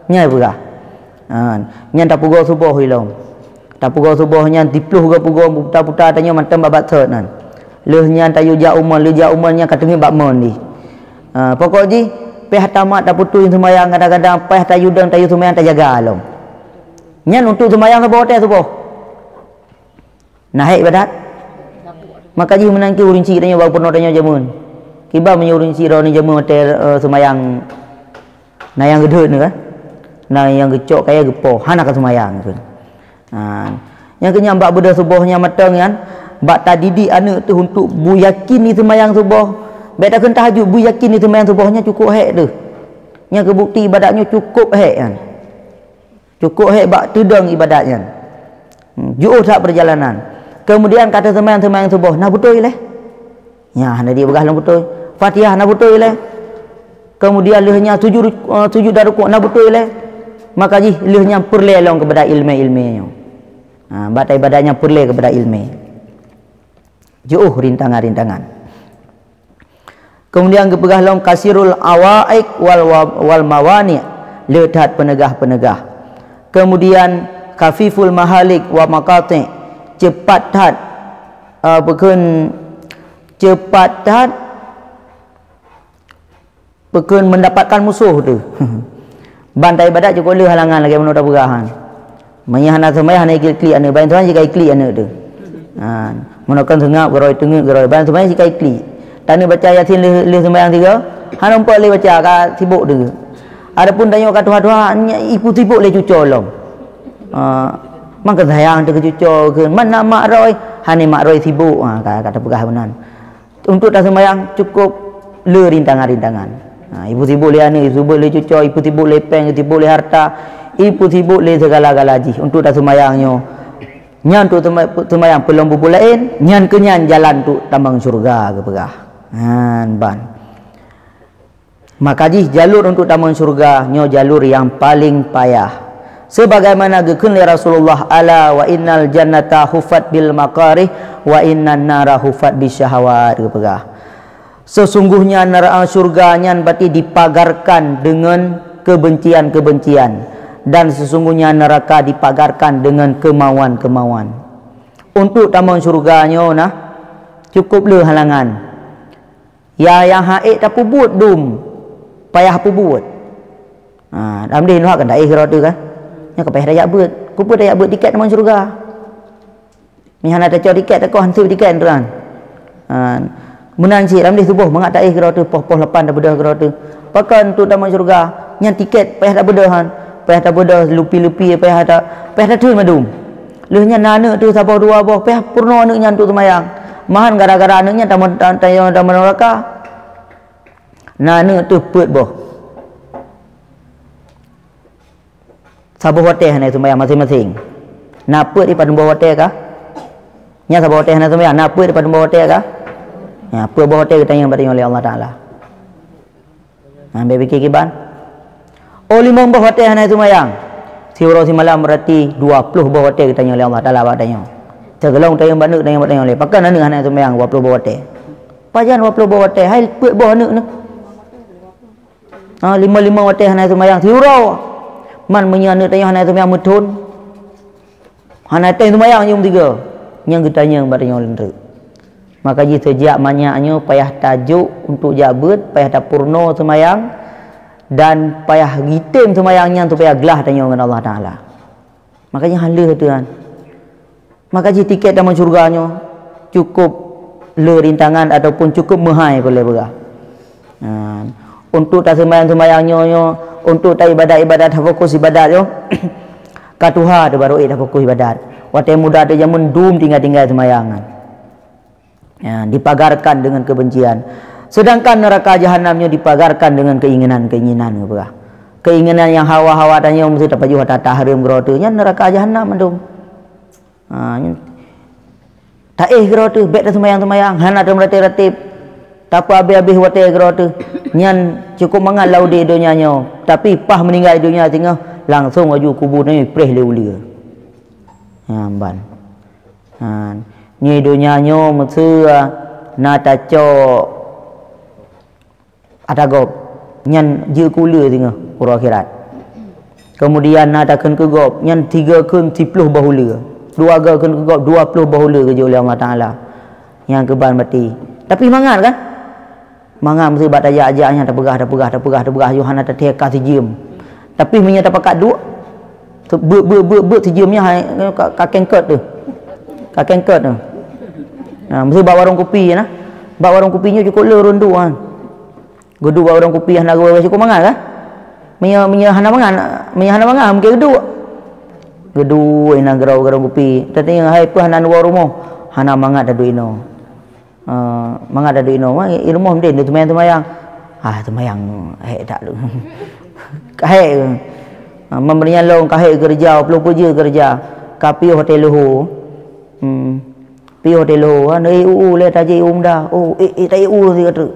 Nyan peugah. Ha, nyan tapeugoe suboh ilom. Tapeugoe suboh nyan siploh goe peugoe buta-buta tanyoe mantong babak thot nan. Lheueh nyan tayue jak u mall, lheueh jak u mall nyan ka teungeut bak mall jih. Ha, pokok jih, payah tamat tapeutui seumayang kadang-kadang, payah tayue dong tayue seumayang tajaga lom. Nyan untuk seumayang saboh watèe suboh. Na hék ibadat? Maka jih meunan keuh ureueng chik tanyoe bak peurunoe tanyoe jameun. Kiban meunyoe ureueng chik droeneuh jameun watèe, eh, seumayang na nyang geudeuet nyoe kan? Na nyang geucok kayèe geupoh, hana ka seumayang kheun. Ha. Nyang keu nyan bak beudôh suboh nyang mantong nyan, bak tadidik aneuk teuh untuk beuyakin di seumayang suboh. Bèk takheun tahajud, beuyakin di seumayang suboh nyan cukôp hék teuh. Nyang keu bukti ibadat nyoe cukôp hék nyan. Cukôp hék bak teudong ibadat nyan. Hmm, jiôh that peurjalanan. Keumudian ka teuseumayang-seumayang suboh, na beutôi lé? Nyan hana jipeugah lom beutôi. Fatihah na beutôi lé? Keumudian lheueh nyan sujud, eh, sujud dan rukuk na beutôi lé? Maka jih lheueh nyan peureulèe lom keupada ileumèe-ileumèe nyoe. Ha, bak ibadat nyan peureulèe keupada ileumèe. Jiôh rintangan-rintangan. Keumudian geupeugah lom kasirul awaiq wal wa-, wal mawani', le that peuneugah-peuneugah. Keumudian khafiful mahalik wa maqati', ceupat that, eh, peukheun ceupat that peukheun meundapatkan musoh teuh. Ban taibadat cukôp le halangan lagèe meunoe tapeugah nyan. Meunyo hana seumayang hana iklik-klik aneuk, ban seumayang jika iklik aneuk teuh. Ha, meunoe kan seungab geurôi teungeut geurôi, ban seumayang jika iklik. Taneuk baca Yasin lheueh, lheueh seumayang tiga, hana umpok lé baca ka sibok teuh. Adapun tanyoe ka tuha-tuha, nya ipeusibok lé cuco lom. Ha, mangka sayang teuh keu cuco kheun, man na mak roi, hana mak roi sibok, ha, ka, ka tapeugah meunan. Untuk taseumayang cukôp le rintangan-rintangan. Ha, ipeusibok lé aneuk, ipeusibok lé cuco, ipeusibok lé péng, ipeusibok lé harta, ipeusibok lé segala-gala jih untuk taseumayang nyoe. Nyan untuk teuma-, seumayang peulom bubu laén, nyan keuh nyan jalan untuk tamong syeuruga geupeugah. Nyan ban. Maka jih jalur untuk tamong syeuruga nyoe jalur nyang paleng payah. Sebagaimana geukheun lé Rasulullah, "Ala wa innal jannata huffat bil makarih, wa innan nara huffat bisyahawat," geupeugah. Sesungguhnya neraka syurga nyan bati dipagarkan dengan kebencian-kebencian, dan sesungguhnya neraka dipagarkan dengan kemauan-kemauan. Untuk tamong syurga nyoe nah, cukup le halangan. Ya, nyang hak ék tapeubuet dum, payah peubuet. Ha, lam deh neuhak kan taéh keudroe teuh kan? Nyan ka payah tajak beuet. Keupeue tajak beuet tiket tamong syeuruga? Nyan hana tacok tiket, takoh han sép tiket teuh kan? Ha, meunan cit lam deh suboh mangat taéh keudroe teuh, poh-poh lapan tabeudôh keudroe teuh. Pakon untuk tamong syeuruga? Nyan tiket payah tabeudôh han. Payah tabeudôh lupi-lupi, payah ta-, payah tatheun mandum. Lheueh nyan na aneuk teuh saboh dua boh, payah peurunoe aneuk nyan untuk seumayang. Mahan gara-gara aneuk nyan tamong, ta-, ta-, tamong neuraka. Na aneuk teuh peuet boh. Saboh watèe hana seumayang maséng-maséng. Na peuet di padum boh watèe kah? Nyan saboh watèe hana seumayang, na peuet di padum boh watèe kah? Nyan peuet boh watèe geutanyong bak tanyoe lé Allah Taala. Nah, bèk pike kiban. Oh, limong boh watèe hana seumayang. Siuroe simalam, berarti dua ploh boh watèe geutanyong lé Allah Taala bak tanyoe. Sigohlom tanyong bak neuk, tanyong bak tanyoe lé. Pakon aneuk hana seumayang dua ploh boh watèe? Pajan dua ploh boh watèe? Hai peuet boh aneuk nyoe. Ha, limong-limong watèe hana seumayang siuroe. Man meunyoe aneuk tanyoe hana seumayang meuthon. Hana teuh seumayang jeuem tiga, nyang geutanyong bak tanyoe lôn treuk. Maka jih seujak manyak nyoe payah tajok untuk jak beuet, payah tapeurunoe seumayang, dan payah jitem seumayang nyan supaya glah tanyoe ngon Allah Taala. Maka jih han lheueh teuh nyan. Maka jih tiket tamong syeuruga nyoe cukup le rintangan ataupun cukup meuhai boleh peugah. Ha, untuk taseumayang-seumayang nyoe, nyoe, untuk taibadat-ibadat, tafokus ibadat nyoe, ka tuha teuh baru ék tafokus ibadat. Watèe muda teuh jameun dum tinggai-tinggai seumayang nyan. Ya, dipagarkan dengan kebencian. Sedangkan neraka jahanam nyoe dipagarkan dengan keinginan-keinginan, geupeugah. Keinginan nyang hawa-hawa tanyoe meusti tapajoh ata hareuem keudroe teuh, nyan neraka jahanam mandum. Ha, nyan. Taéh keudroe teuh, bèk taseumayang-seumayang, hana tameuratéb-ratéb. Tapeuabéh-abéh watèe keudroe teuh. Nyan cukup mangat lam udép donya nyoe, tapi paih meuninggai donya singoh, langsong aju kubu nyoe preh lé uleue. Nyan ban. Ha, nyoe donya nyoe meuseu na tacok ata gob, nyan jeuet keu uleue singoh uroe akhirat. Kemudian na takheun keu gob, nyan tiga kheun siploh boh uleue. Dua go kheun keu gob, dua ploh boh uleue geujok lé Allah Taala. Nyang keuban maté. Tapi mangat kan? Mangat meusibat tajak-jak nyan tapeugah, tapeugah, tapeugah, tapeugah, yoh hana tathèe ka sijeuem. Tapi meunyoe tapakat duek, beuet, beuet, beuet, beuet sijeuem nyan hai, ka, ka kengkot teuh. Ka kengkot teuh. Nah, meusibat warong kupi na. Bak warong kupi nyoe cukôp le runduk kan. Geuduek bak warong kupi hana geuwèe-wèe cukôp mangat kan? Meunyoe, meunyoe hana mangat, meunyoe hana mangat mungken geuduek. Geuduek inan geurau-geurau kupi. Tatanyong hai peue hana neuwoe rumoh? Hana mangat taduek inoe. Eh, mangat taduek inoe. Wah, i rumoh meunan teumayang-teumayang. Ah, teumayang hék that. Ka hék. Ah, meunyoe lôn ka hék keureuja, ploh peue jeuet keureuja. Ka piôh watèe leuhô. Hmm. Piôh watèe leuhô, ha, neu ék u-u lé tajak ék u muda. Oh, ék, ék tajak ék u sigoe treuk.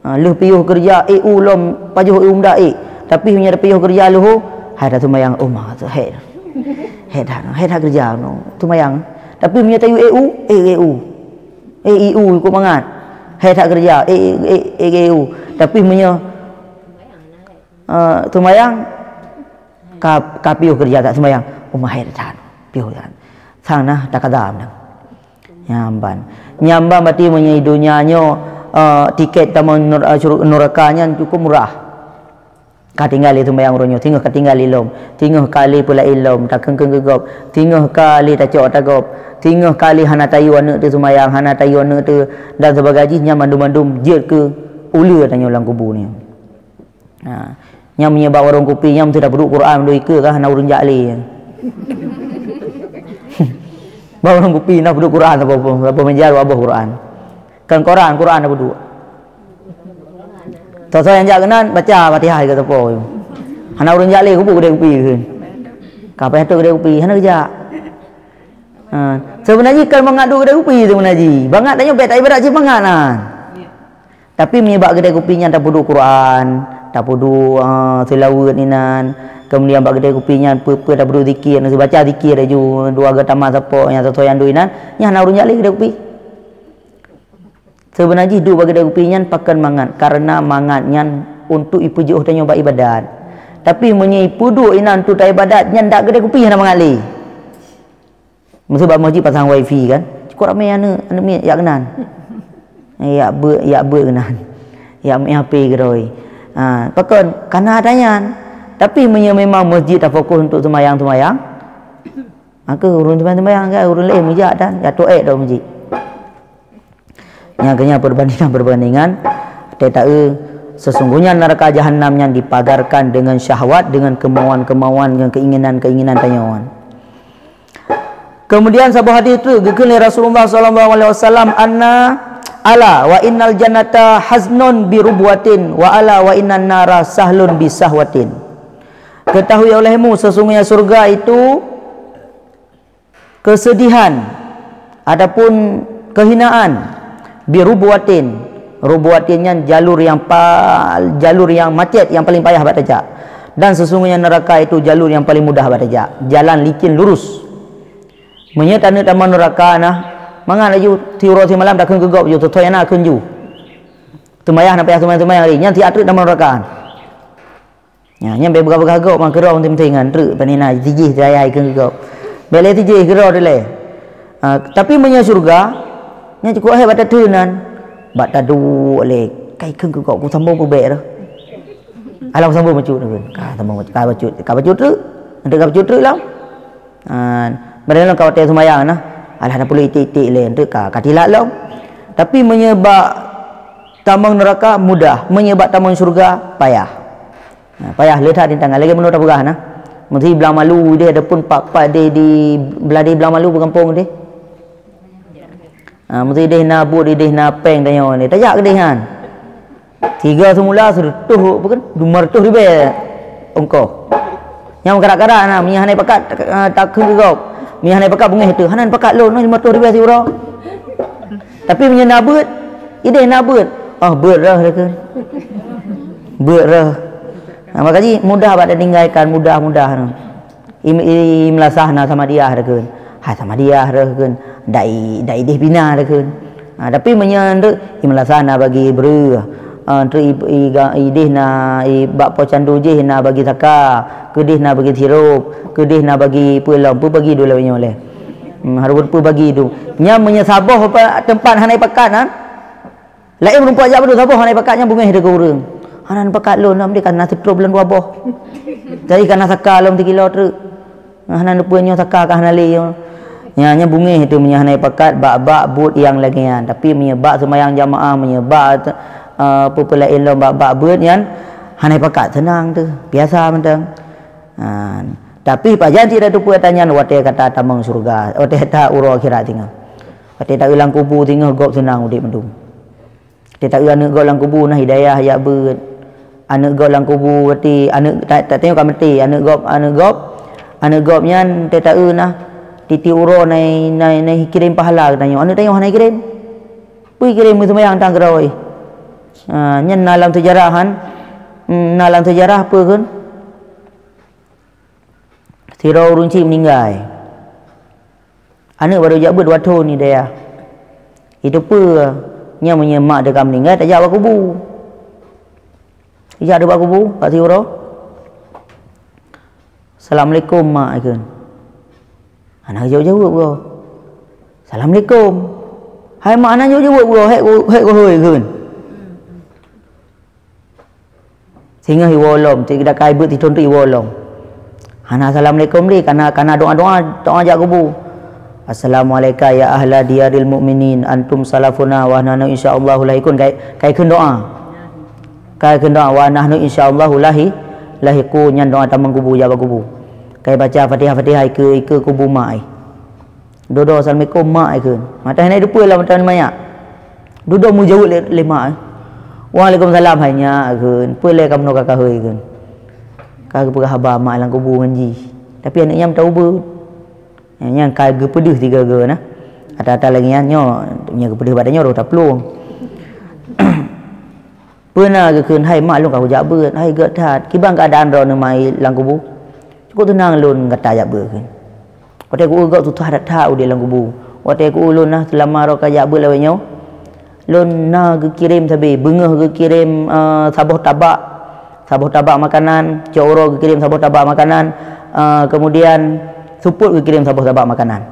Ha, lheueh piôh keureuja, ék u lom pajoh ék u muda ék. Tapi meunyoe piôh keureuja leuhô, hai that seumayang, oh ma, hék. Hék that, hék that keureuja nyoe, seumayang. Tapi meunyoe tayue ék u, ék, ék u. Ék, ék u ikôt mangat. Hék that keureuja, ék, ék, ék, ék, ék u. Tapi meunyoe, eh, seumayang, ka, ka piôh keureuja that seumayang, oh ma hék that. Piôh that. Sang na takada meunan. Nyan ban. Nyan ban berarti meunyoe donya nyoe, eh, tiket tamong nur-, eh, syuru-, nuraka nyan cukôp murah. Ka tinggai lé seumayang uroe nyoe, singoh ka tinggai lé lom, singoh ka lé peulaén lom, takheun-kheun keu gob, singoh ka lé tacok ata gob, singoh ka lé hana tayue aneuk teuh seumayang, hana tayue aneuk teuh dan seubagai jih, nyan mandum-mandum jeuet keu uleue tanyoe lam kubu nyoe. Ha. Nyang meunyoe bak warong kupi, nyang meusti tapeuduek Quran mandum ikeue ka hana ureueng jak lé. Bak warong kupi na peuduek Quran saboh, saboh meja dua boh Quran. Kan Quran, Quran tapeuduek. Soe-soe nyang jak keunan baca Fatihah lagèe sapo. Hana ureueng jak lé kubu keudè kupi kheun. Ka payah trok keudè kupi, hana geujak. Ha. Seubeuna jih kan mangat duek keudè kupi seubeuna jih. Bangat tanyoe bèk taibadat jih mangat na. Tapi meunyoe bak keudè kupi nyan tapeuduek Quran, tapeuduek, ah, seulaweuet inan, kemudian bak keudè kupi nyan peue-peue tapeuduek zikir, neubaca zikir laju, dua go tamah sapo nyang soe-soe nyang duek inan, nyan hana ureueng jak lé keudè kupi. Seubeuna jih duek bak keudè kupi nyan pakon mangat, karena mangat nyan untuk ipeujiôh tanyoe bak ibadat. Tapi meunyoe ipeuduek inan untuk taibadat, nyan dak keudè kupi hana mangat lé. Meusu bak meuseujid pasang wifi kan. Cukôp ramé aneuk, aneuk miet jak keunan. Jak beuet, jak beuet keunan. Jak meu'en H P keudroe. Ha, pakon? Kana ata nyan. Tapi meunyoe memang meuseujid tafokus untuk seumayang-seumayang, maka ureueng seumayang-seumayang kan, ureueng laén meujak dan jak toh ék dong meuseujid. Nyang keunyan peubandingan-peubandingan, teuta-eu sesungguhnya neraka jahanam nyan dipagarkan dengan syahwat, dengan kemauan-kemauan, dengan keinginan-keinginan tanyoe. Kemudian saboh hadis tu geukheun lé Rasulullah sallallahu alaihi wasallam, anna ala wa innal jannata haznun bi rubwatin wa ala wa innan nara sahlun bi sahwatin. Ketahui olehmu sesungguhnya surga itu kesedihan ataupun kehinaan bi rubwatin. Rubwatin nyan jalur yang pa-, jalur yang macet yang paling payah bak tajak. Dan sesungguhnya neraka itu jalur yang paling mudah bak tajak. Jalan licin lurus. Meunyoe taneuk tamong neuraka na, mangat laju siuroe simalam takheun keu gob ju, teutoi na kheun ju. Teumayah na payah teumayah-teumayah lé, nyan siat treuk tamong neuraka. Nyan, nyan bèk peugah-peugah gob, man keudroe teuntèe ngon treuk, pane na tijih tayai kheun keu gob. Bèk lé tijih keudroe dilèe. Ha, tapi meunyoe syeuruga, nyan cukôp hébat tatheun nan. Bak taduek lé, kai kheun keu gob, kusambông peubèk dah. Alah kusambông bacut, ka sambông bacut, ka bacut, ka bacut treuk. Nanti ka bacut treuk lom. Ha, padahai lôn ka watèe seumayang nah. Alah, dah puleuh iték-iték lé, eunteuk ka, ka tilat lom. Tapi meunyoe bak tamong neuraka mudah, meunyoe bak tamong syeuruga payah. Ha, payah le that rintangan. Lagèe meunurot tapeugah nah. Meusi blang malu deh, adapun pak-pak deh di blah deh blang malu beugampông deh. Ha, meusi deh na buet, deh na péng tanyoe ni. Tajak keudeh nyan. Tiga semula seratus, apa kan? Lima ratus ribèe ongkoh. Nyang karat-karat na, meunyo hana pakat, eh, takheun keu gob. Meunyo hana pakat beungèh teuh, hana pakat lôn, lima ratus ribèe siuroe. Tapi meunyo na beuet, ideh na beuet. Oh, beuet reuh takheun. Beuet reuh. Ha, maka jih mudah bak ditinggalkan, mudah-mudah na. Im-, i-, imlasah na samadiah takheun. Hai samadiah reuh takheun. Dai, dai deh bina takheun. Ha, tapi meunyo eunteuk imlasah na bagi breuh. Ah, treuk i, i, ga- ideh na, i, bak po candu jih na bagi saka, keudeh na bagi sirup, keudeh na bagi peue lom, peue bagi dua lawét nyoe leh. Hmm, harun peue bagi tu. Nya meunyoe saboh apa teumpat hana pakat na. Laén meureumpok jak beudôh saboh hana pakat nya bungéh deungon ureuëng. Hana pakat lôn, nam deh ka na sitroh bulan dua boh. Jadi ka na saka lom tikilo treuk. Hana neupeue nyoe saka ka hana lé nyoe. Nya, nya bungéh itu meunyoe hana pakat bak-bak buet nyang lagée nyan. Tapi meunyoe bak seumayang jamaah, meunyoe bak, eh, peue-peue laén lom bak-bak buet nyan, hana pakat, seunang teuh, biasa mantong. Ha, tapi pajan cit tatupeue tanyan watée gata tamong syeuruga, watée gata uroe akhirat singoh. Watée taeu lam kubu singoh gob seunang udeb mandum. Teuta aneuëk gob lam kubu na hidayah jak beuet. Aneuëk gob lam kubu berarti aneuëk ta- ta- tanyoe ka maté, aneuëk gob, aneuëk gob, aneuëk gob nyan teuta na titi uroe nai nai nai kirém pahala geutanyoe. Aneuëk tanyoe hana kirém. Peue kirém meuseumayang tang keudroe. Ha, nyan na lam seujarah han. Hmm, na lam seujarah peue kheun? Sidroe ureuëng chik meuninggai. Aneuëk barô jak beuet dua thon di dayah. Itu peue? Nyan meunyoe mak teuka meuninggai tajak bak kubu. Ijak bak kubu, bak siuroe. "Assalamualaikum mak," ikheun. Hana jaweueb-jaweueb goe. "Assalamualaikum." "Hai mak," hana jaweueb-jaweueb goe, hék goe, hék goe hôi ikheun. Singoh iwoe lom, cit geudakai beuet sithon teuk iwoe lom. Hana assalamualaikum lé, kana, kana doa-doa, doa jak kubu. "Assalamualaika ya ahla diyaril mu'minin, antum salafuna wa nahnu insyaallahu lahikun." Kai, kai kheun doa. Kai kheun doa, "Wa nahnu insyaallahu lahi-, lahikun," nyan doa tamong kubu, jak bak kubu. Kai baca Fatihah-Fatihah ikeue, ikeue kubu mak ai. Dudoe, "Assalamualaikum mak," ikheun. Mata hana dipeue lam mata manyak. Dudoe meujaweueb lé, lé mak, eh. "Waalaikumsalam hai nyak," ikheun. "Peue lé kamoe ka kahôi," ikheun. Ka geupeugah haba mak lam kubu ngon jih. Tapi aneuëk nyan meuta ubeut. Nyan ka geupeudeuh tiga-tiga na. Ata-ata lagée nyan nyoe, nyan geupeudeuh bak tanyoe roh taplueng. Peue na geukheun, "Hai mak lôn ka kujak beuet, hai gét that. Kiban keuadaan droeneuh mai lam kubu?" "Cukôp teunang lôn gata jak beuet," kheun. "Watée ku gét susah that-that udeb lam kubu. Watée ku lôn na seulama droe ka jak beuet lawét nyoe, lôn na geukirém sabe, beungoh geukirém, eh, saboh tabak, saboh tabak makanan, cok uroe geukirém saboh tabak makanan, eh, kemudian seupôt geukirém saboh tabak makanan."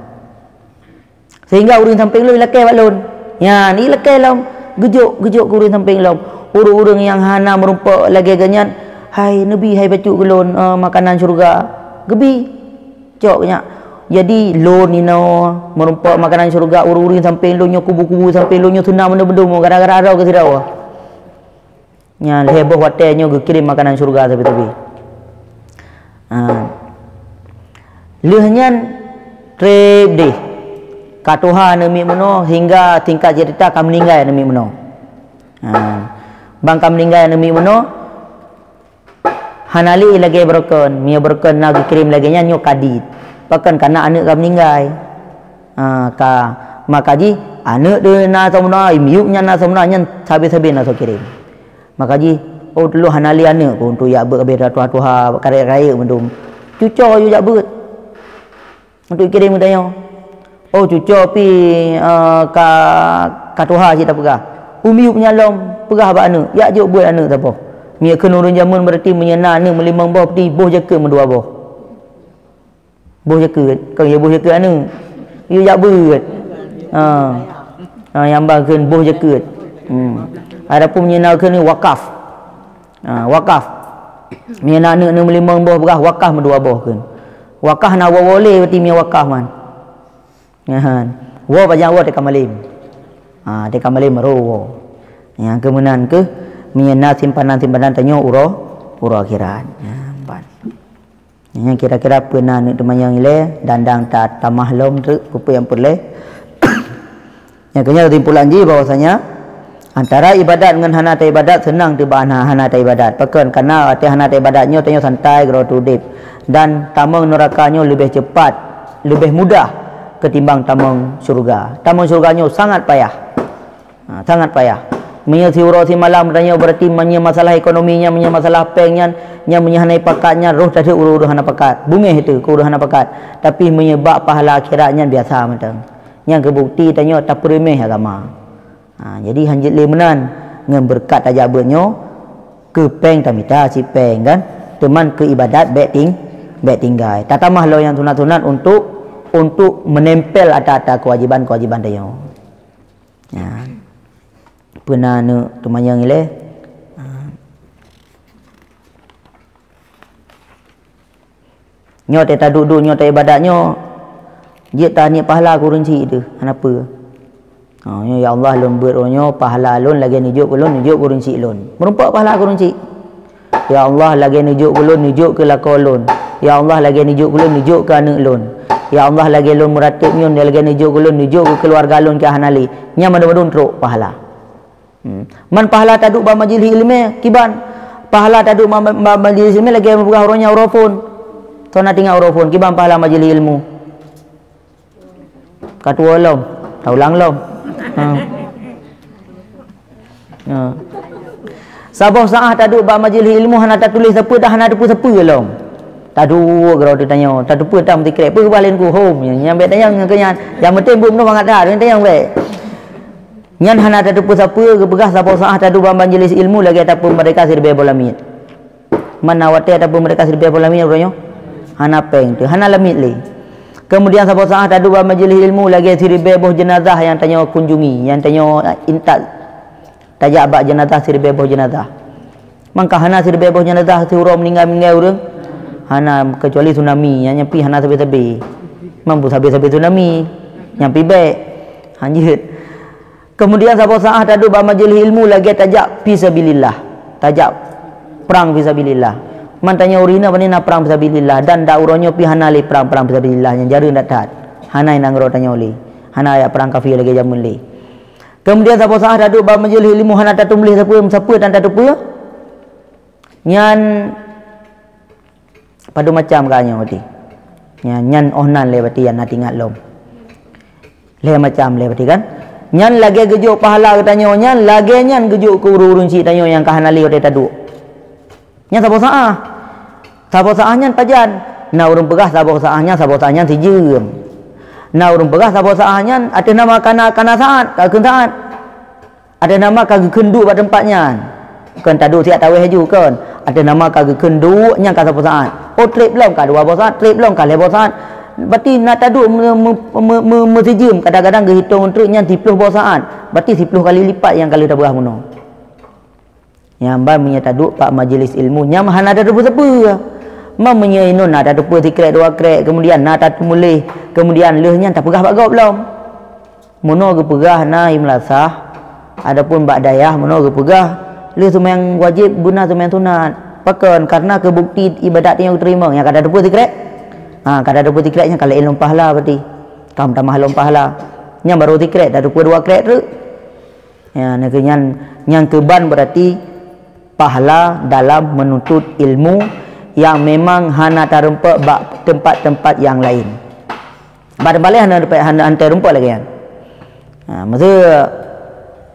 Sehingga ureuëng sampéng lôn ilakée bak lôn. Nyan, ilakée lom, geujok, geujok keu ureuëng sampéng lom. Ureuëng-ureuëng nyang hana meurumpok lagée geuh nyan, "Hai neubi, hai bacut keu lôn, eh, makanan syeuruga." Geubi. Cok nyak. Jadi, lôn inoe meurumpok makanan syeuruga, ureuëng-ureuëng sampéng lôn nyoe, kubu-kubu sampéng lôn nyoe, seunang mandum-mandum, gara-gara droe keu sidroe. Nyan lhée boh watée nyoe geukirém makanan syeuruga sabe-sabe. Ha. Lheueh nyan treb deh. Ka tuha aneuëk miet meunoe hingga singkat cerita ka meuninggai aneuëk miet meunoe. Ha. Ban ka meuninggai aneuëk miet meunoe, hana lé lagée beureukeun. Meunyoe beureukeun na geukirém lagée nyan nyoe ka dit. Pakon kana aneuëk ka meuninggai. Ha, ka, maka jih aneuëk deuh na soe meunoe, miyueb nyan na soe meunoe, nyan sabe-sabe na soe kirém. Maka jih, "Oh, teulôh hana lé aneuëk ku untuk jak beuet, habéh tuha-tuha, karek-karek mandum. Cucoe yue jak beuet untuk kirém geutanyoe." "Oh, cucoe pi, eh, ka, ka tuha cit tapeugah." Umiyueb nyan lom peugah bak aneuëk, "Jak jok beuet aneuëk saboh." Meunyoe kheun ureuëng jameun, berarti meunyoe na aneuëk meulimong boh, peuti boh jakeuet meudua boh. Boh jakeuet, kon ya boh jakeuet aneuëk. Yue jak beuet. Ha. Ha, nyang ban kheun boh jakeuet. Hmm. Adapun meunyoe na kheun wakaf. Ha, wakaf. Meunyoe na aneuëk, aneuëk meulimong boh peugah wakaf meudua boh kheun. Wakaf na woe-woe lé berarti meunyoe wakaf man. Nyan. Woe pajan woe teuka malem. Ha, teuka malem ro woe. Nyang keu meunan keuh meunyoe na simpanan-simpanan tanyoe uroe, uroe akhirat. Nyan ban. Nyan kira-kira peue na aneuëk teumanyong ilée dan dang ta-, tamah lom treuk peue-peue nyang peureulée. Nyang keunyan keusimpulan jih bahwasanya antara ibadat ngon hana taibadat seunang teuh bak hana, hana taibadat. Pakon? Karena watée hana taibadat nyoe tanyoe santai keudroe udeb dan tamong nuraka nyoe leubeh cepat, leubeh mudah ketimbang tamong syeuruga. Tamong syeuruga nyoe sangat payah. Ha, sangat payah. Meunyoe siuroe simalam tanyoe, berarti meunyoe masalah ekonomi nyan, meunyoe masalah péng nyan, nyan meunyoe hana pakat nyan, roh tadeuek ureuëng-ureuëng hana pakat. Bungéh teuh keu ureuëng hana pakat. Tapi meunyoe bak pahala akhirat nyan biasa mantong. Nyan keu bukti tanyoe tapeureumeh agama. Ha, jadi hanjeuet lé meunan. Ngon beureukat tajak beuet nyoe, keu péng tamita cit péng kan, teuman keu ibadat bék ting-, bék tinggai. Tatamah lom nyang sunat-sunat untuk, untuk meunempel ata-ata keuwajiban-keuwajiban tanyoe. Nyan. Peue na neuk teumanyong ilée? Ha. Nyoe teuh taduek-duek, nyoe teuh ibadat nyoe, jeuet taniet pahala keu ureueng chik teuh, hana peue. Ha, nyoe, "Ya Allah, lôn beuet uroe nyoe pahala lôn lagée neujok keu lôn, neujok keu ureueng chik lôn." Meurumpok pahala keu ureueng chik. "Ya Allah, lagée neujok keu lôn, neujok keu lakoe lôn. Ya Allah, lagée neujok keu lôn, neujok keu aneuëk lôn. Ya Allah, lagée lôn meuratéb nyoe, lagée neujok keu lôn, neujok keu keuluwarga lôn nyang hana lé." Nyan mandum-mandum trok pahala. Hmm. Man pahala taduek bak majeulih ileumé kiban. Pahala taduek ma-, ma-, majeulih ileumé lagée peugah uroe nyan uroe phon. Soe na teuingat uroe phon, kiban pahala majeulih ilmu? Ka tuwoe lom, taulang lom. Ha. Ha. Saboh saát taduek bak majeulih ilmu hana tatuléh sapeue dah hana teupeue sapeue lom. Taduek keudroe teuh tanyoe, tateupeue tam sikrek, peue keubah lén kuhom. Nyang bék tanyong keu nyan. Nyang penting buet meunoe mangat that, tanyong bék. Nyan hana tateupeue sapeue, geupeugah saboh saát taduek bak majeulih ilmu lagée tapeumeurdeka siribée boh lamiet. Man na watée tapeumeurdeka siribée boh lamiet uroe nyoe? Hana péng teuh, hana lamiet lé. Keumudian saboh saát taduek bak majeulih ilmu lagée siribée boh jeunazah nyang tanyoe kunjungi, nyang tanyoe intat. Tajak bak jeunazah siribée boh jeunazah. Mangka hana siribée boh jeunazah siuroe meuninggai-meuninggai ureuëng? Hana, keucuali tsunami, nyan pih hana sabe-sabe. Mampu sabe-sabe tsunami, nyan pih bék. Hanjeuet. Keumudian saboh saát taduek bak majeulih ilmu lagée tajak fisabilillah, tajak prang fisabilillah. Man tanyoe ureuëng inong pane na prang fisabilillah dan dak uroe nyoe pih hana lé prang-prang fisabilillah nyang jareueng that-that. Hana i nanggroe tanyoe lé. Hana jak prang kafé lagée jameun lé. Keumudian saboh saát taduek bak majeulih ilmu hana tatuléh sapeue-sapeue dan tateupeue. Nyan padub macam ka nyoe berarti. Nyan, nyan óh nan lé berarti nyang na teuingat lom. Lhée macam lé berarti kan. Nyan lagée geujok pahala geutanyoe nyan, lagée nyan geujok keu ureuëng-ureuëng chik tanyoe nyang ka hana lé watée taduek. Nyan saboh saát. Saboh saát nyan pajan? Na ureuëng peugah saboh saát nyan, saboh saát nyan sijeuem. Na ureuëng peugah saboh saát nyan ateueh nama kana, kana saát, ka kheun saát. Ateueh nama ka geukheun duek bak teumpat nyan. Kon taduek siat taweh laju kon. Ateueh nama ka geukheun duek nyan ka saboh saát. Oh, treb lom ka dua boh saát, treb lom ka lhée boh saát. Berarti na taduek me-, me-, me-, me-, meusijeuem, kadang-kadang geuhitong treuk nyan siploh boh saát. Berarti siploh kali lipat nyang ka lheueh tapeugah bunoe. Nyan ban meunyoe taduek bak majeulih ilmu, nyan hana tateupeue-teupeue. Man meunyoe inoe na tateupeue sikrek dua krek, keumudian na tatumuléh, keumudian lheueh nyan tapeugah bak gob lom. Meunoe geupeugah na i meulasah, adapun bak dayah meunoe geupeugah lheueh seumayang wajéb beuna seumayang sunat. Pakon? Karena keu bukti ibadat nyoe geuteurimong, nyang ka tateupeue sikrek. Ha, ka tateupeue sikrek nyan ka laén lom pahala berarti. Ka meutamah lom pahala. Nyan barô sikrek, tateupeue dua krek treuk. Ya, nyan keuh nyan, nyang keuban berarti pahala dalam menuntut ilmu yang memang hana tarumpok bak tempat-tempat yang lain. Bak teumpat laén hana, hana, hana tarumpok lagée nyan. Ha, miseu,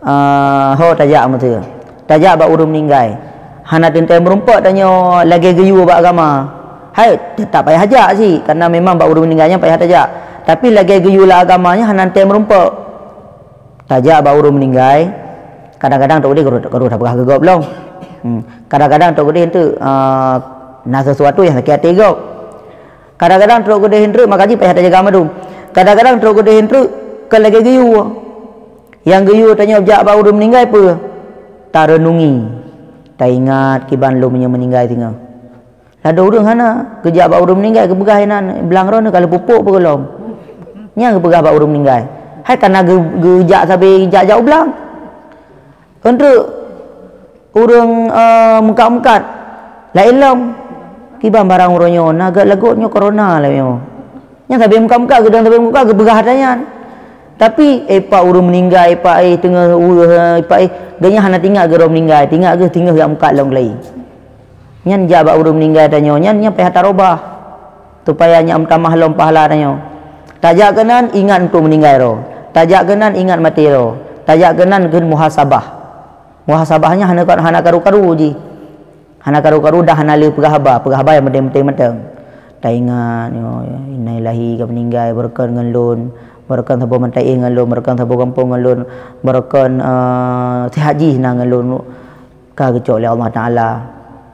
ah, ho tajak miseu. Tajak bak ureuëng meuninggai. Hana teuntée meurumpok tanyoe lagée geuyue bak agama. Hai, teutap payah jak cit, karena memang bak ureuëng meuninggai nyan payah tajak. Tapi lagée geuyue lam agama nyan hana teuntée meurumpok. Tajak bak ureuëng meuninggai, kadang-kadang trok udeh ka rôh, ka rôh tapeugah keu gob lom. Hmm. Kadang-kadang trok udeh eunteuk, ah, na sesuatu nyang sakét até gob. Kadang-kadang trok udeh eunteuk maka jih payah tajaga mandum. Kadang-kadang trok udeh eunteuk kon lagée geuyue. Nyang geuyue tanyoe jak bak ureuëng meuninggai peue? Tareunungi, taingat kiban lom nyang meuninggai singoh. Ladôm ureuëng hana, geujak bak ureuëng meuninggai geupeugah inan, blang droeneuh ka lheueh pupuk peue gohlom. Nyan geupeugah bak ureuëng meuninggai. Hai kana geu-, geujak sabe jak-jak u blang. Eunteuk ureuëng, eh, meukat-meukat, laén lom. Kiban barang uroe nyoe, na gét lagot nyoe corona lagée nyoe. Nyan sabe meukat-meukat, geudong sabe meukat geupeugah ata nyan. Tapi, eh, pat ureuëng meuninggai, pat, eh, teungoh weueh, eh, pat, eh, geuhnyan hana teuingat geuh droe meuninggai, teuingat geuh teungoh jak meukat lom keulayi. Nyan jak bak ureuëng meuninggai tanyoe nyan, nyan payah tarobah, supaya nyan meutamah lom pahala tanyoe. Tajak keunan ingat untuk meuninggai droe, tajak keunan ingat maté droe, tajak keunan keu muhasabah. Muhasabah nyan hana, hana karu-karu jih. Hana karu-karu dah hana lé peugah haba, peugah haba nyang penting-penting mantong. Taingat, nyoe, innalillahi ka meuninggai, beureukat ngon lôn, Baroekon saboh mata ae ngon lôn, baroekon saboh gampông ngon lôn, baroekon, eh, sihat jih na ngon lôn. Ka geucok lé Allah Taala.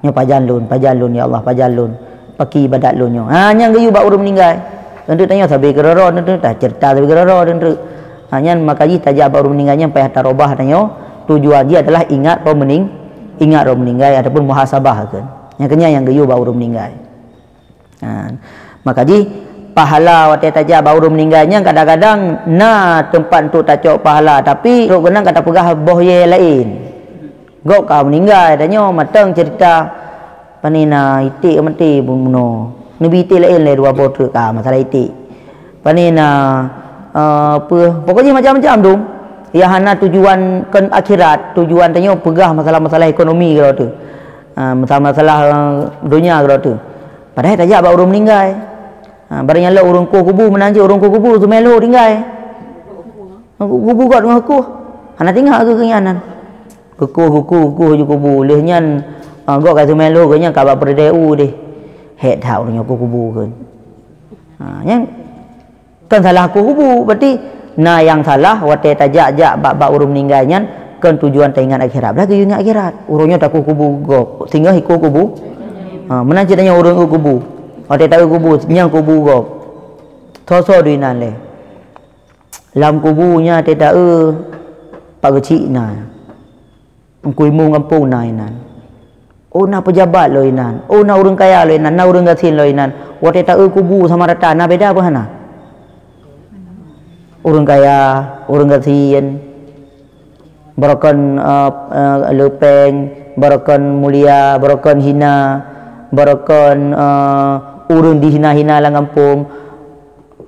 Nyoe pajan lôn, pajan lôn, ya Allah, pajan lôn. Paki ibadat lôn nyoe. Ha, nyan geuyue bak ureuëng meuninggai. Teuntu tanyoe sabe keudroe-droe, teuntu taceurita sabe keudroe-droe, teuntu. Ha, nyan maka jih tajak bak ureuëng meuninggai nyan payah tarobah tanyoe. Tujuan jih adalah ingat roh meuning-, ingat roh meuninggai ataupun muhasabah kan. Nyang keunyan nyang geuyue bak ureuëng meuninggai. Ha, maka jih pahala watée tajak bak ureuëng meuninggai nyan kadang-kadang na teumpat untuk tacok pahala, tapi trok keunan ka tapeugah boh yée laén. Gob ka meuninggai, tanyoe mantong ceurita, pane na iték meuti bunoe. Neubi iték laén lé dua boh treuk ka masalah iték. Pane na, eh, peue, pokoknya macam-macam dum. Ya hana tujuan kon akhirat, tujuan tanyoe peugah masalah-masalah ekonomi keudroe teuh. Ha, masalah-masalah, eh, donya keudroe teuh. Padahai tajak bak ureuëng meuninggai. Ha, barang nyang lom ureuëng kueh kubu, meunan cit ureuëng kueh kubu, teumé lhô tinggai. Kubu gob teungoh kueh. Hana teuingat keu keunan. Kukuh, kukuh, kukuh ju kubu. Lheueh nyan, ah, gob ka teumé lhô, geuh nyan ka bak peureudée u deh. Hék that ureuëng nyoe kuh kubu kheun. Ha, nyan kan salah kuh kubu. Berarti na nyang salah watée tajak-jak bak, bak ureuëng meuninggai nyan kan tujuan taingat akhirat. Bah geuyue ingat akhirat. Ureuëng nyoe takuh kubu gob. Singoh ikuh kubu. Ha, meunan cit tanyoe ureuëng eu kubu. Watée taeu kubu, nyang kubu gob. Soe-soe dui nan lé. Lam kubu nyan teuta eu Pak Geuchik na. Teungku Imum gampông na inan. Oh, na peujabat lom inan. Oh, na ureuëng kaya lom inan, na ureuëng gasien lom inan. Watée taeu kubu sama rata na beda peue hana? Ureuëng kaya, ureuëng gasien. Baroekon, eh, eh, leupeng, baroekon mulia, baroekon hina, baroekon, eh, ureuëng dihina-hina lam gampông.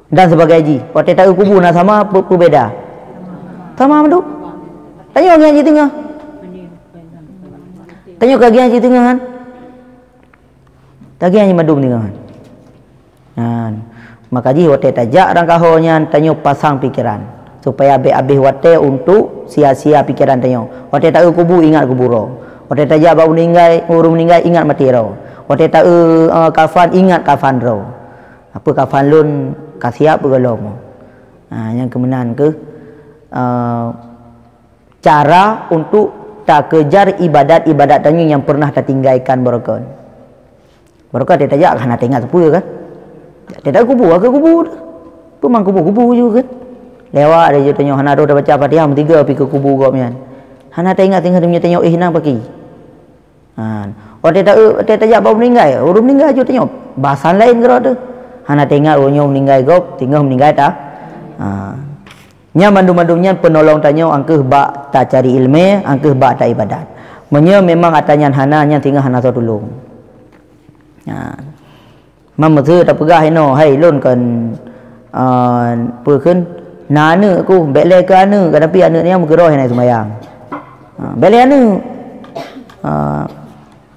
Dan sebagai jih, watée taeu kubu na sama peu-, peubeda? Sama mandum. Tanyoe ngieng jiteungoh. Tanyoe ka ngieng jiteungoh kan? Tagieng jih mandum teungoh kan? Nah, maka jih watée tajak rangkaho nyan tanyoe pasang pikeran supaya bék abéh watée untuk sia-sia pikeran tanyoe. Watée taeu kubu ingat kubu droe. Watée tajak bak meuninggai, ureuëng meuninggai ingat maté droe. Watée taeu, eh, kafan ingat kafan droe. Apa kafan lôn ka siap beugolom. Ha, nyang keumeunang keuh, eh, cara untuk takejar ibadat-ibadat tanyoe nyang pernah tatinggaikan baroekon. Baroekon tajak hana taingat sapeue kan? Tajak kubu, ke kubu tu. Peumang kubu-kubu ju kan? Lewat aja tanyoe hana rhoh tabaca Fatihah meutiga pi ke kubu gob nyan. Hana taingat singoh tanyoe, tanyoe eh nang paki. Ha, watée ta-, watée tajak bak meuninggai, ureuëng meuninggai ju tanyoe. Bahasan laén keudroe teuh. Hana taingat ureuëng nyoe meuninggai gob, singoh meuninggai ta. Ha. Nyan mandum-mandum nyan peunolong tanyoe angkeuh bak tacari iéleumé, angkeuh bak taibadat. Meunyoe memang ata nyan hana, nyan singoh hana soe tulông. Ha. Mam meuseu tapeugah inoe, "Hai lôn kon, ah, peue kheun, na aneuëk ku, bék lé keu aneuëk, ka tapi aneuëk nyan meukeurah hana seumayang." Ha, bék lé aneuëk. Ha,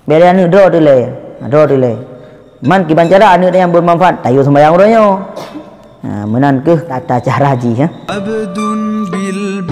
bék lé aneuëk droe teuh lé. Ha, droe teuh lé. Man kiban cara aneuëk nyan beumanfaat, tayue seumayang uroe nyoe. Ha, meunan keuh tata cara jih, ya. Abdun bil